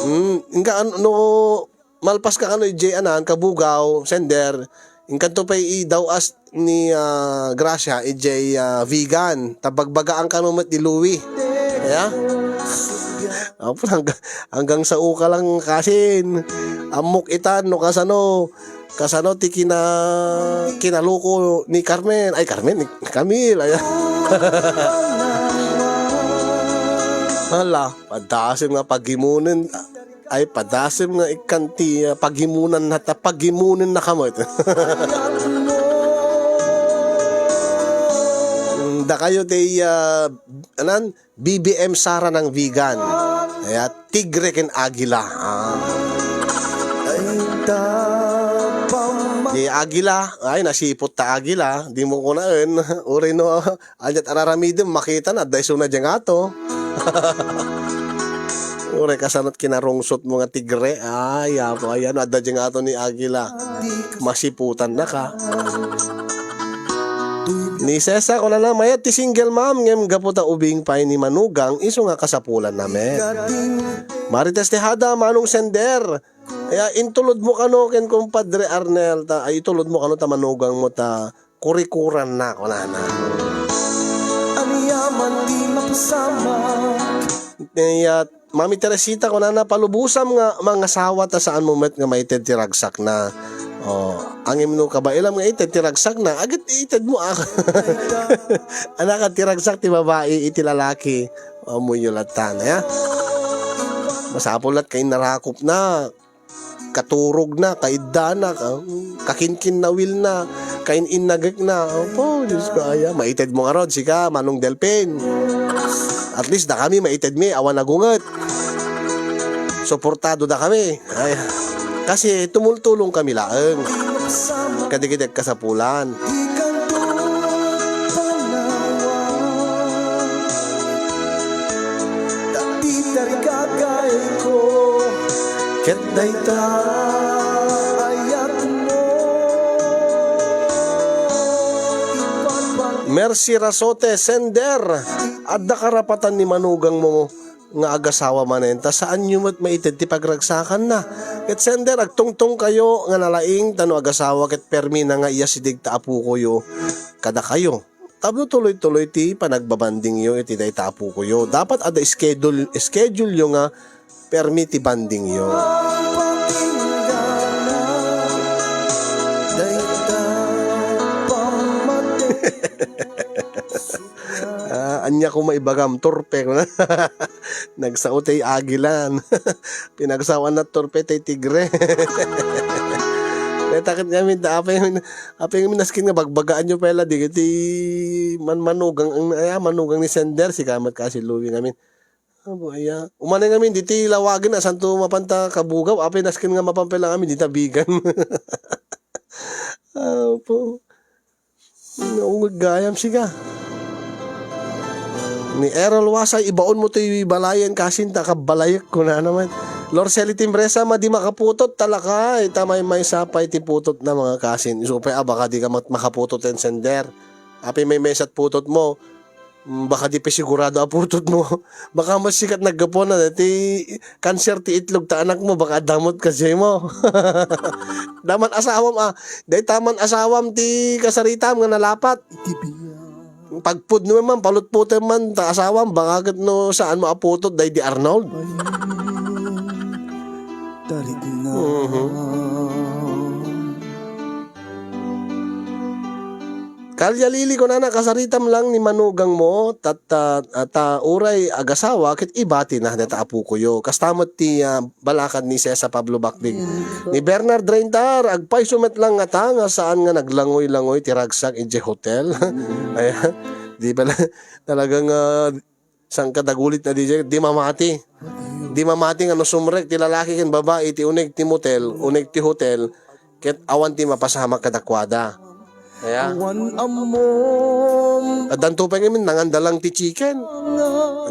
Hmm, inka, an-, no, malpas ka kano, idiay anan, kabugaw, sender, Inkanto pay idaw-as ni, ah, Gracia, idiay, ah, vegan. Ta bagbagaankan met ni Louie. Aya? Apo, hangga-, hanggang sao ka lang, Kasin. Ammok itan no kasano. Kasano ti kina-, kinaluko ni Carmen? Ay, Carmen, ni Camille. Aya. Hala, padasem nga pagimunen. Ay, padasem nga ikkan ti, ah, pagimunan na ta, pagimunen na ka met. Mm, dakayo ti, ah, anan, B B M Sara ng vegan. Aya, tigre ken agila. Ah. Ti agila, ay, nasiput ta agila. Di mo kunaen. Uray no, anyat araramidem, makita na, adda isuna diay ngato. Uray kasano't kinarungsot mo nga tigre. Ay, apo, ayan, adda diay ngato ni agila. Masiputan na ka. Ni Sesa, kunana, mayat ti single mom, ngem gapu ta ubing pay ni manugang, isu nga kasapulan na met. Marites Tejada, Manong Sender. Aya, intulod mo kano ken kumpadre Arnel, ta, ay, itulod mo kano ta manugang mo ta kurikuran na, kunana. Ania man ti mapasamak. Aya, Mami Teresita, kunana, palubosam nga mangasawa ta saan mo met nga maited ti ragsak na. Oh, ngem no kabaelam nga ited ti ragsak na, agit ited mo, ah. Anak, ti ragsak ti babai iti lalaki. Amoyo latta, ya. Masapul lat kain narakop na. Katurog na, kaidda na, ka-, kakinkinnawil na, kain-innagek na. Apo, Diyos ko, aya. Maited mo ngarud, sika, Manong Delpin. At least, dakami, maited mi, awan nagunget. Suportado dakami. Ay, kasi tumultulong kami laeng. Kadagiti kasapulan. Dagiti tarigagayko, ket dayta ayatmo. Mercy Rasote, sender, adda karapatan ni manugangmo nga agasawa manen, ta saanyo met maited ti pagragsakanna. Ket sender, agtungtong kayo nga nalaing, ta no agasawa ket permi na nga iyasideg ta apukoyo kadakayo. Tapno tuloy-tuloy ti panagbabandingyo iti dayta apukoyo. Dapat adda schedule, schedule-yo nga permi ti bandingyo. Dayta pamati. Ah, ania koma ibagam, turpe, kuna. Nagsao tay agilan. Pinagsawan na turpe tay tigre. May takit ngamin, ta apay ngamin, apay ngamin nasken nga bagbagaanyo pay la, di, ti man-, manugang, ang, ay, ah, manugang ni sender, si kamat kasi Louie ngamin. Abo, aya. Umanay ngamin, diti lawagen, asanto mapanta kabugaw, apay nasken nga mapan pay la ngamin, dita bigan. Apo. Naungag gayam, siga. Ni Errol Wasay, ibaon mo to'y balayen, kasin, ta kabalayek, kuna naman. Lorceli Timbresa, madi makaputot, talakay, ta maymaysa pay ti putot na mga kasin. Isu pay, ah, baka di ka mat-, makaputot and sender. Apay maymaysat putot mo, mm, baka di pay sigurado a putot mo. Baka mas sikat naggapuan na, ti kanser ti itlog ta anak mo, baka damot ka, jay mo. Daman asawam, ah, Dayta man asawam ti kasaritam nga nalapat. Iti biag. Pagpudno man, palutpotem man, ta asawam, baka ket no saan mo aputot, daydi Arnold. Tarik na. Mhm. Kalya Lili, kunana, kasaritam lang ni manugangmo, ta, ta, ta uray agasawa, ket ibatina dayta apukoyo. Kasta met ti, ah, balakad ni Sesa Pablo Baklig. Ni Bernard Reyntar, agpayso met lang ngata nga saan nga naglangoy-langoy ti ragsak idiay hotel. Ayan. Di pala, talagang, ah, saan ka dagulit na di, di mamati. Di mamati nga no sumrek ti lalaki ken babai ti uneg ti motel, uneg ti hotel, ket awan ti mapasamak kadakuada. Kaya? Awan ammom. Addanto pay ngamin, nanganda lang ti chicken.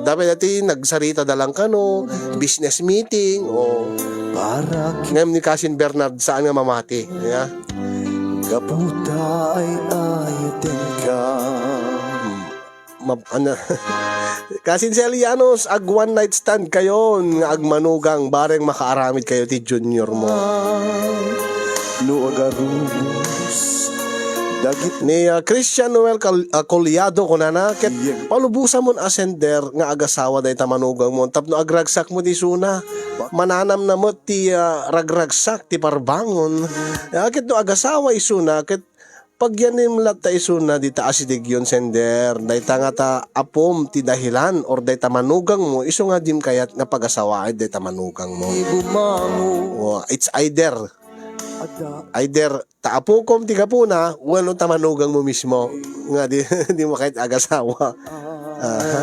Adda pay dati, nagsarita da lang kano, business meeting, o. Para ki- Ngayon ni Kasin Bernard, saan nga mamati? Kaya? Gapu ta ay ayaten ka. Hmm. Mab-, ano? Kasin Selianos, ag one night stand kayo nga agmanugang, bareng makaaramid kayo ti junior mo. No agarubos Ni, ah, Christian Noel Cal-, ah, Collado, kunana, ket palubosamon a sender nga agasawa dayta manugangmo tapno agragsak met isuna. Mananamna met ti, ah, ragragsak ti parbangon. Ah, ket no agasawa isuna, ket pagyanem latta isuna dita asidegyon, sender. Dayta nga ta apom ti dahilan or dayta manugangmo, isu nga dim kayat nga pagasawaen dayta manugangmo. Oh, it's either, either ta apukom ti gapuna, wenno ta manugangmo mismo nga di, di mo kayat agasawa. Aha.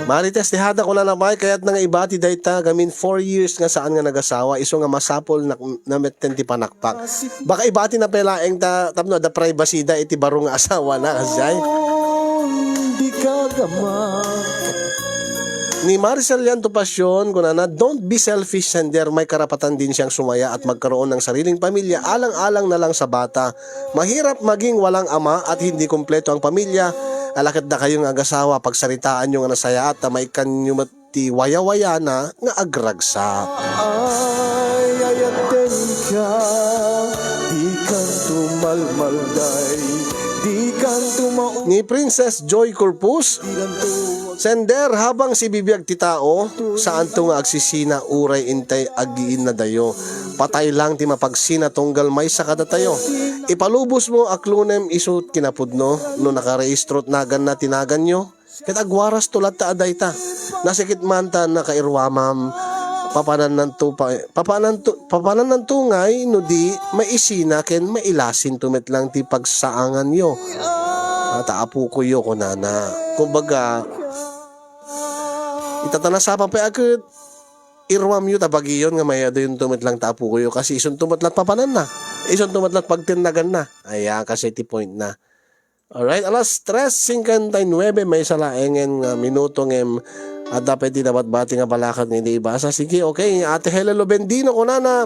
Marites Tejada, kunana pay, kayatna nga ibati dayta gamin four years nga saan nga nagasawa, isu nga masapul na, na metten ti panakpak. Baka ibatina pay laeng ta, tapno adda privacy da iti baro nga asawana, kasdiay. Ni Maricel Llanto Pasion, kunana, "Don't be selfish, sender. May karapatan din siyang sumaya at magkaroon ng sariling pamilya, alang-alang na lang sa bata. Mahirap maging walang ama at hindi kumpleto ang pamilya. Ala ket dakayo nga agasawa, pagsaritaanyo nga nasayaat ta maikkanyo met ti wayawayana nga agragsak." Ay, ayatenka, dikanto malmalday, dikanto mau- Ni Princess Joy Corpus, "Sender, habang sibibiag ti tao, saanto nga agsisina uray intay agiinnadayo. Patay lang ti mapagsina tunggal maysa kadatayo. Ipalubos mo a klonem isu kinapudno, no nakarehistro ti naganna ti naganyo, ket agwarasto latta a dayta. Nasikit man ta nakairuamam, papanannanto pa, papananto, papanannanto ngay no di maisina ken mailasinto met lang ti pagsaanganyo. Ata apokoyo," kunana. Kumbaga, ita ta nasapa pay a ket iruamyo ta bagiyon nga mayadayonto met lang ta apokoyo, kasi isunto met lang papananna. Isunto met lang pagtennaganna. Aya, kasi ti point na. Alright, alas tres cincuenta y nueve, maysa laengen nga minuto ngem adda pay ti nabatbati nga balakad nga idi ibasa. Sige, okay. Ate Helen Lobendino, kunana,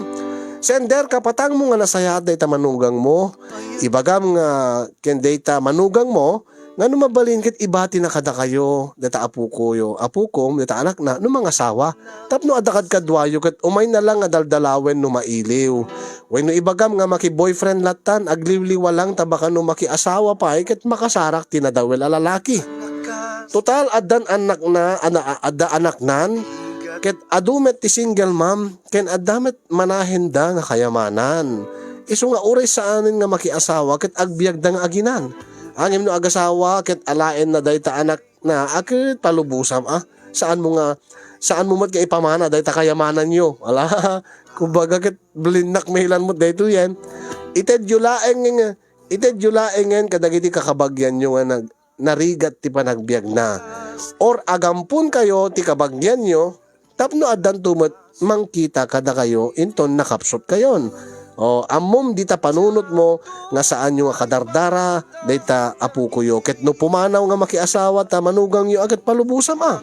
"Sender, kapatangmo nga nasayaat dayta manugangmo. Ibagam nga ken dayta manugangmo nga no mabalin ket ibatina kadakayo dayta apokoyo, apokom, dayta anakna, no mangasawa. Tapno adda kadkaduayo ket umayna lang nga daldalawen no mailiw. Wenno ibagam nga maki-boyfriend lattan, agliwliwa lang ta baka no makiasawa pay ket makasarak ti nadawel a lalaki. Total, addan annakna, ana-, adda anaknan, ket adu met ti single mom, ken adda met manahenda nga kayamanan. Isu nga uray saanen nga makiasawa ket agbiagda nga aginan. Ngem no agasawa ket alaenna dayta anak na, a, ket palubosam, a. Saanmo nga, saanmo met nga ipamana dayta kayamananyo. Ala, kumbaga ket blinnak mahilan met daytoyen. Itedyo laeng nga, itedyo laengen kadagiti kakabagianyo nga nag-, narigat ti panagbiagna. Or agamponkayo ti kabagianyo tapno addanto met mangkita kadakayo inton nakapsutkayon. O, ammom dita panunotmo nga saanyo nga kadardara dayta apokoyo. Ket no pumanaw nga makiasawa ta manugangyo a ket palubosam a.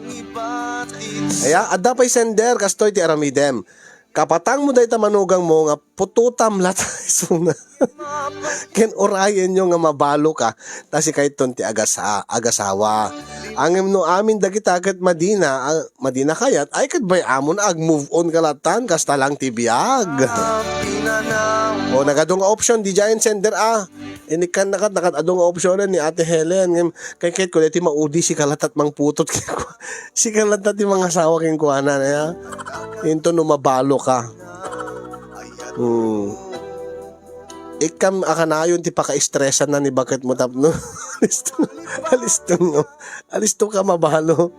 Aya, adda pay sender, kastoy ti aramidem. Kapatangmo dayta manugangmo nga putotam latta isuna. Ken urayenyo nga mabaloka, ta sikayton ti agasa-, agasawa. Ngem no amin dagita ket madina, a, madina kayat, ay ket bay-amon a ag-move on ka lattan, kasta lang ti biag. O, nagadu nga option, diay sender a. Inikkan na ket, nakat-adu nga option ni Ate Helen. Ngem, kay ket ko, deti maudi, sika latta ti mangputot kenkuana. Sika latta ti mangasawa kenkuana, ya. Inton no mabaloka. Hmm. Ikkam a kanayon ti pakaistresan na ni baketmo tapno. Alisto, alisto, alisto ka mabalo.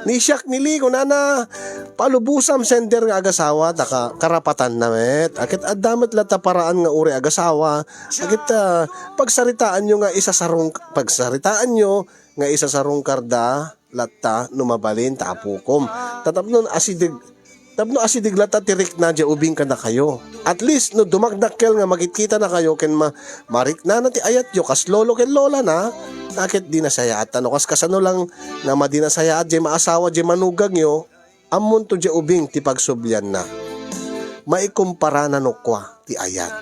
Ni siak ni Lee, kunana, palubosam sender nga agasawa, ta ka-, karapatanna met. A ket adda met latta paraan nga uray agasawa. A ket, ah, pagsaritaanyo nga isasarong-, pagsaritaanyo nga isasarungkarda latta no mabalin ta apokom. Ta tapno asideg, tapno asideg latta ti rikna diay ubing kadakayo. At least no dumakdakkel nga makitkitanakayo ken ma-, mariknana ti ayatyo kas lolo ken lolana, a ket di nasayaat. Ta no kas kasano lang nga madi nasayaat diay maasawa diay manugangyo, ammonto diay ubing ti pagsublianna. Maikumpara na no kua ti ayat.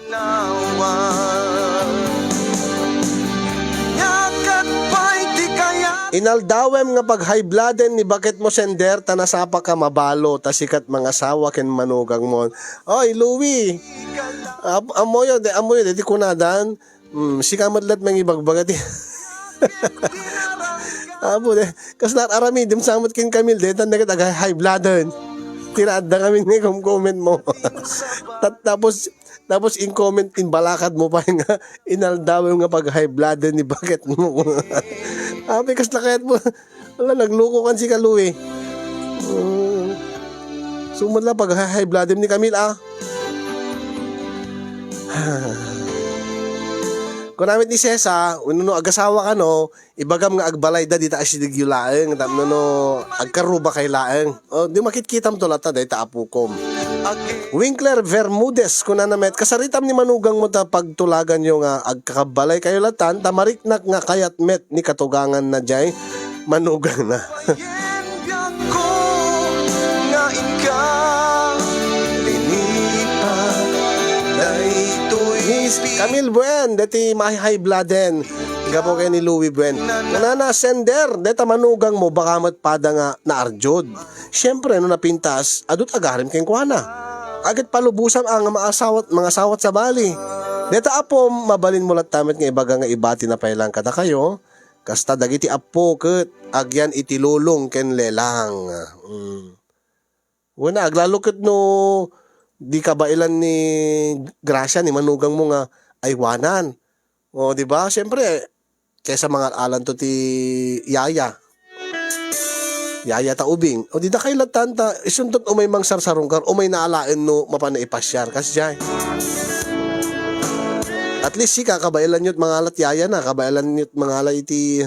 Ania ket pay ti kayat Inaldawem nga pag-high blooden ni baketmo, sender, ta nasapaka mabalo, ta sikat mangasawa ken manugangmo. Oy, Louie! Am-, ammoyo, de, ammoyo, de, ti kunadan. Hmm, sika met la't mangibagbaga ti. Apo, de, kasla aramidem sa met ken Camille, de, tan daket aga-high blooden. Tira adda kami ni kom-comment mo. Tat-, tapos, tapos in-comment, imbalakad mo pa nga, inaldawem nga pag-high blooden ni baketmo. Apo, kasla kayat mo. Ala, nagluko kan si Kalue. Mm. Sumod la pag-high bloodem ni Camille, ah. Kunamit ni Sesa, wenno no agasawa ka, no, ibagam nga agbalay da dita asidegyo laeng, tapno no agkarruba kay laeng. O, di makitkitam to latta, dayta apukom. Winkler Bermudez, kunana met, kasaritam ni manugangmo ta pagtulaganyo nga agkakabbalay kayo latan, ta mariknak nga kayat met ni katuganganna jay manugangna. Biagko nga inka linipat, daytoy Miss Camille Buen, deti ma-high blooden. Gapu ken ni Louie Buen. Kunana, sender, deta manugangmo, baka met pada nga naarjud. Siempre, no napintas, adu't agarem kenkuana. Aget palubosam a nga maasawat, mangasawat sabali. Deta apom, mabalinmo latta met nga ibaga nga ibatina pay laeng kadakayo. Kasta dagiti appo ket agyan iti lulong ken lelang. Mm. Wen, aglalo ket no di kabaelan ni Gracia ni manugangmo nga aywanan. O, di ba? Siyempre, kaysa mangal-alanto ti yaya. Yaya ta ubing. O, di dakay latta ta, isunton umay mangsarsarungkar, umay naalaen no mapan na ipasiar. Kasdiay. At least, sika, kabaelan yo't mangalat yaya na, kabaelan yo't mangala iti,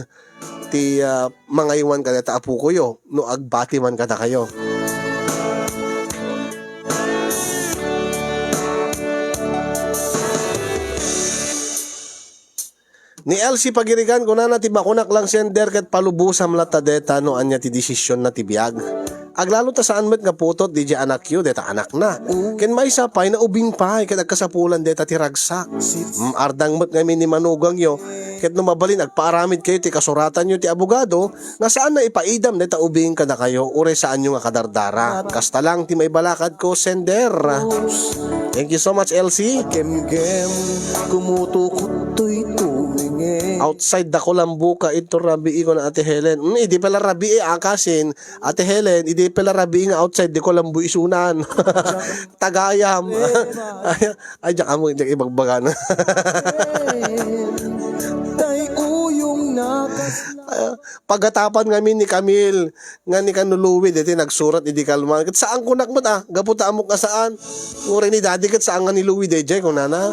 ti, ah, mangaywan kadata a pukoyo, no agbati man kadakayo. Ni Elsie Pagirigan, kunana ti makunak lang sender ket palubosam latta deta no ania ti desisionna ti biag. Aglalo ta saan met nga putot didiay anakyo, deta anakna. Ken maysa pay, naubing pay ket agkasapulan deta ti ragsak. Mm, ardang met ngamin ni manugangyo, ket no mabalin agpaaramid kayo ti kasuratanyo ti abogado, nga saanna ipaidam dayta ubing kadakayo, uray saanyo nga kadardara. Kasta lang ti maibalakadko, sender. Thank you so much, Elsie. Kemgem, kumutukot toy tumengeng. Outside da ko lang buka ito rabii, kuna Ate Helen. Hmm, idi pala rabii, akasin. Ate Helen, idi pala rabii nga outside, di ko lang bu isunan. Tagayam. Ay, ay, diyan ka mo, diyan ibagbaga na. Tay uyong nakas- Pagatapan ngamin ni Camille, nga ni Kano Louie, deti nagsurat idi kalman. Ket saan kunak met, ah, gapu ta ammok nga saan. Uray ni Daddy, ket saan nga ni Louie, dayjay, kunana.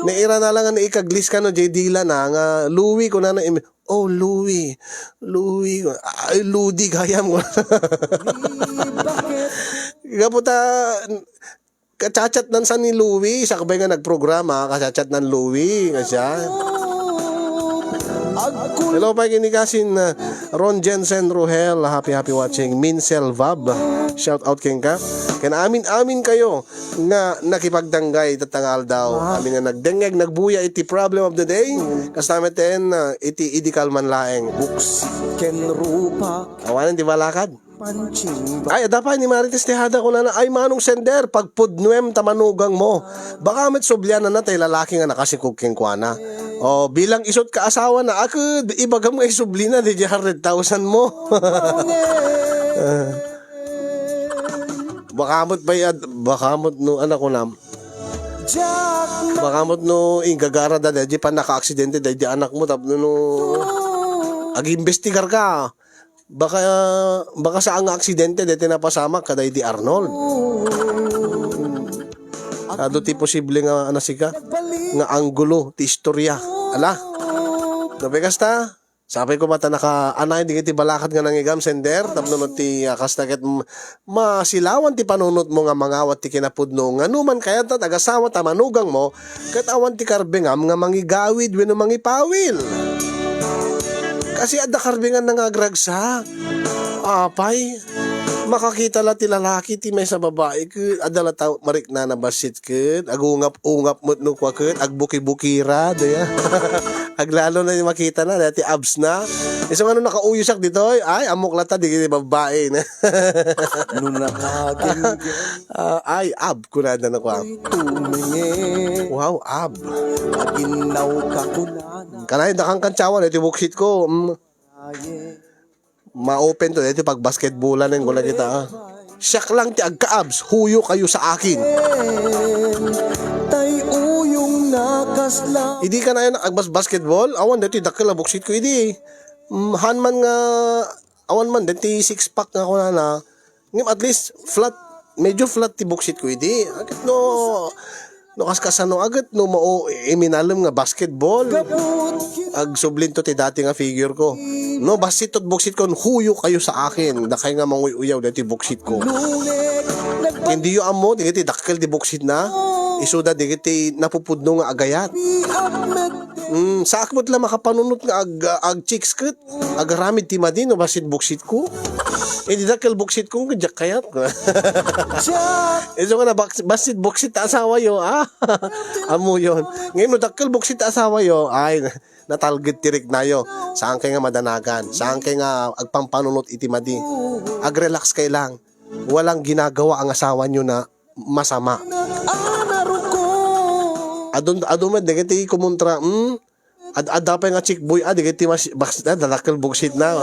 Nairana lang nga naikaglis kano, jay dila na, nga Louie, kunana, im-, "Oh, Louie, Louie," ay, Ludi, gayam, gapu ta, kachatnan sa ni Louie, sakbay nga nagprograma, kachatnan Louie, nga siya. Hello, pay, kini kasin, uh, Ron Jensen Ruhel, happy, happy watching. Minsel Vab, shout out kenka. Ken amin, amin kayo nga nakipagdanggay ita nga aldaw. Amin nga nagdengngeg, nagbuya iti problem of the day. Kasta met ten, uh, iti idi kalman laeng. Buksi ken rupak. Awanen ti balakad. Ay, adda pay ni Marites Tejada kunana, "Ay, Manong Sender, pagpudnuem ta manugangmo. Baka met subliananna tay lalaki nga nakasikog kenkuana. O, bilang isut ka asawana, akud, ibagam nga isublina, di di hundred thousand mo." Baka met pay ad-, baka met no, anak ko nam. Baka met no, inggagara da, di pa nakaaksidente, di anak mo, tapno no, agimbestigar ka. Baka, baka saan nga aksidente daytoy napasamak kadaydi Arnold. Adu ti posible nga, ano, sika, nga anggulo ti istorya. Ala? No, pay kasta, sapay ko met ta nakaanay dagiti balakad nga nangigam, sender, tapno no ti, ah, kasta ket m-, masilawan ti panunotmo nga mangawat ti kinapudno. Nga numan kayat ta agasawa ta manugangmo, ket awan ti karbengam nga mangigawid wenno mangipawil. Kasi adda karbenganna nga agragsak. Apay, makakita la ti lalaki ti maysa babai ket adda la ta mariknana bassit ket agungap-ungap met no kua ket agbuki-bukira, daya. Aglalo na yung makita na, dati abs na. Isu nga no nakauyo siak ditoy, ay, ammok latta, di gini babae na. No nakagen-, Ah, ay, ab, kunada na kwa. Tumingin. Wow, ab. Aginaw ka kunana. Kanay, dakang kantsawan, iti buksit ko. Mm. Ma-open to, iti pagbasketballan, yung gula kita, ah. Siak lang ti agka-abs, huyo kayo sa akin. Tay uyong nakasla. Idi ka na yun, agbas-, basketball, awan, dati dakkel a buksit ko, idi. Mm, han man nga, awan man, dati six pack nga kunana, ngem at least, flat, medyo flat ti buksit ko, idi. Agit no, no, kaskasano, agit no, mao, iminalem nga basketball. Agsublinto ti dati nga figure ko. No, bassit to buksit ko, huyo kayo sa akin. Dakay nga manguy-uyaw dati buksit ko. Hindi yo ammo, digiti dakkel di buksit na. Isuda digiti napupudno nga agayat. Mm, saak met la makapanunot nga ag-, ag-chicks ket. Agaramid ti madi no bassit buksit ko. Eh, di dakkel buksit ko, kadiak kayat. Isu nga na bak-, bassit buksit ta asawa yo, ah. Ammo yon. Ngayon, no dakkel buksit ta asawa yo, ay, natalged ti riknayo. Saan kay nga madanagan? Saan kay nga agpampanunot iti madi? Agrelax kay lang. Walang ginagawa ang asawa nyo na masama. Adun, adun met, dagiti kumontra, hmm? Ad-, adda pay nga chick boy, ah, dagiti mas-, baks-, ah, dadakkel buksit na.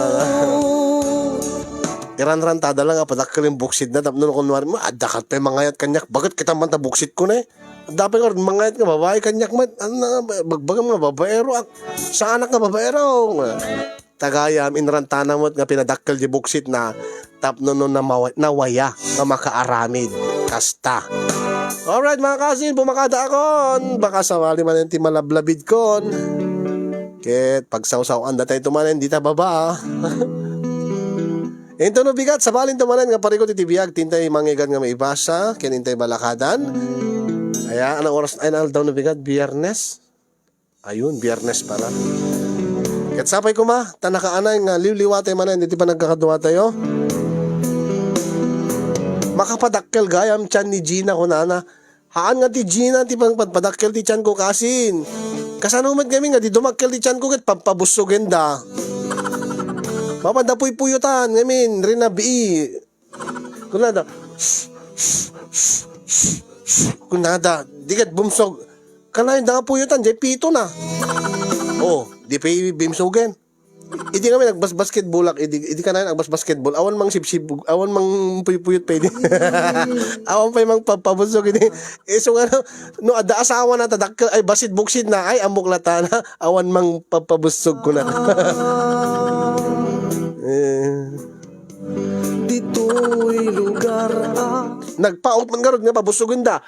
Iranrantada lang nga padakkel yung buksit na, tapno kunwari, "Ma, adda kat pay mangayat kanyak, bagat kita man ta buksit ko na eh." Adda pay nga mangayat nga babae kanyak man, ano na, bagbagam nga babaero, ak-, saanak nga babaero. Tagayam, inrantana met nga pinadakkel di buksit na, tapno no namawa-, nawaya nga makaaramid. Kasta. Alright, mga kasin, pumakada akon. Baka sawali man ti malablabid kon. Ket pagsawsawan da tayo tumanen, di ta baba. Into no bigat, sabalin tumanen nga parikot iti biag, tintay mangigan nga maibasa, ken intay balakadan. Aya, anong oras, ay, anong aldaw no bigat? Biyernes? Ayun, Biyernes pala. Ket sapay kuma, ta nakaanay nga liwliwatay manen iti panagkakadua tayo. Makapadakkel gayam tiyan ni Gina kunana. Haan nga ti Gina ti pangpadpadakkel ti tiyan ko kasin. Kasano met ngamin nga di dumakkel ti tiyan ko ket pagpabussogen da. Mapan da puypuyutan ngamin, rinabii. Kunada, kunada, di ket bumsog. Kanayon da nga puyutan, di pito na. Oh, di pa bimsogen. Idi kami nagbasbasketball ak, idi, idi kanayon agbasbasketball, awan mang sibsib, awan mang puypuyot pa idi. Awan pay mang pabusog idi. Eh, so nga, no, no, adda asawa na, tadakkel, ay, basit buksit na, ay, amok lata na, awan mang pabusog ko na. Eh. Ditoy lugar a. Nagpaut man garud nga pabussogen da.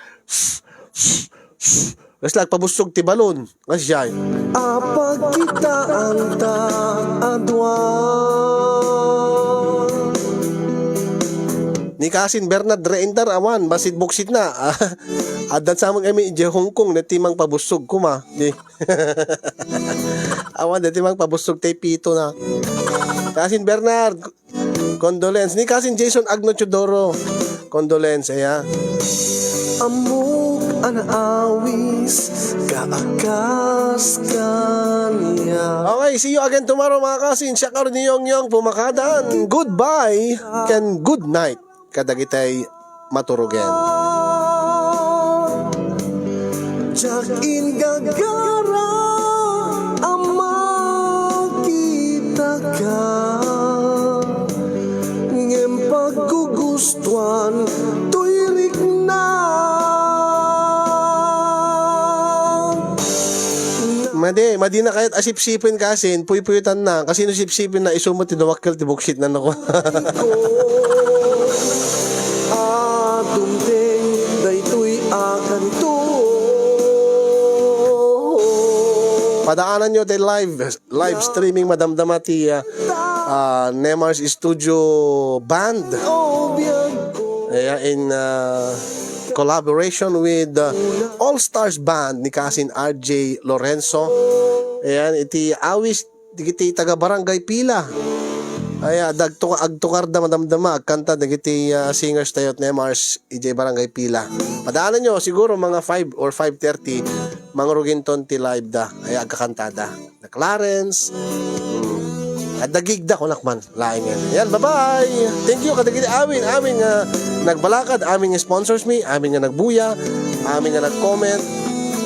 Kasla agpabusog ti balon. Nga siya. Apagkitaanta a dua. Ni Kasin Bernard Reinter, awan, basit buksit na. Addan sa amin kami, idiay Hong Kong, na timang pabusog kuma. Di. Awan, dati mang pabusog tay pito na. Kasin Bernard, condolence. Ni Kasin Jason Agno Teodoro, condolence, aya. Ammok a naawis ka a kas kaniak. Okay, see you again tomorrow, mga kasin. Siya Carl ni Yong Yong, pumakadan. Goodbye and good night kadagitay maturugen. Diak inggagara a makitaka, ngem paggugustuan toy rikna. Madi, madi na kayat asipsipin kasin, puypuyutan na. Kasi no sipsipin na, isu met ti dumakkel ti buksit na, no? Adumteng daytoy a kanto. Padaanan nyo ti live, live streaming, madamdama ti, ah, ah, Nemar's Studio Band. Ayan, in, ah, collaboration with, ah, All Stars Band ni Kasin R J Lorenzo. Ayan, iti awis dagiti taga Barangay Pila. Ay, ah, dagto-, agtukarda madamdama, agkanta dagiti, ah, singers tayo, Nemar's, idiay Barangay Pila. Padaanan nyo, siguro mga five or five thirty, mangruginton ti live da. Ay, agkakantada. Clarence. Hmm. Adda gigda, kunak man. Laeng yan. Yan, bye-bye. Thank you kadagiti amin, amin nga nagbalakad, amin nga sponsors mi, amin nga nagbuya, amin nga nag-comment,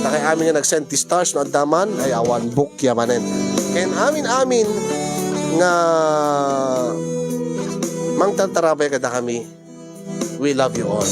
dakay amin nga nag-send ti stars no adda man, ay awan bukya manen. Ken amin, amin nga mangtartarabay kadakami. We love you all.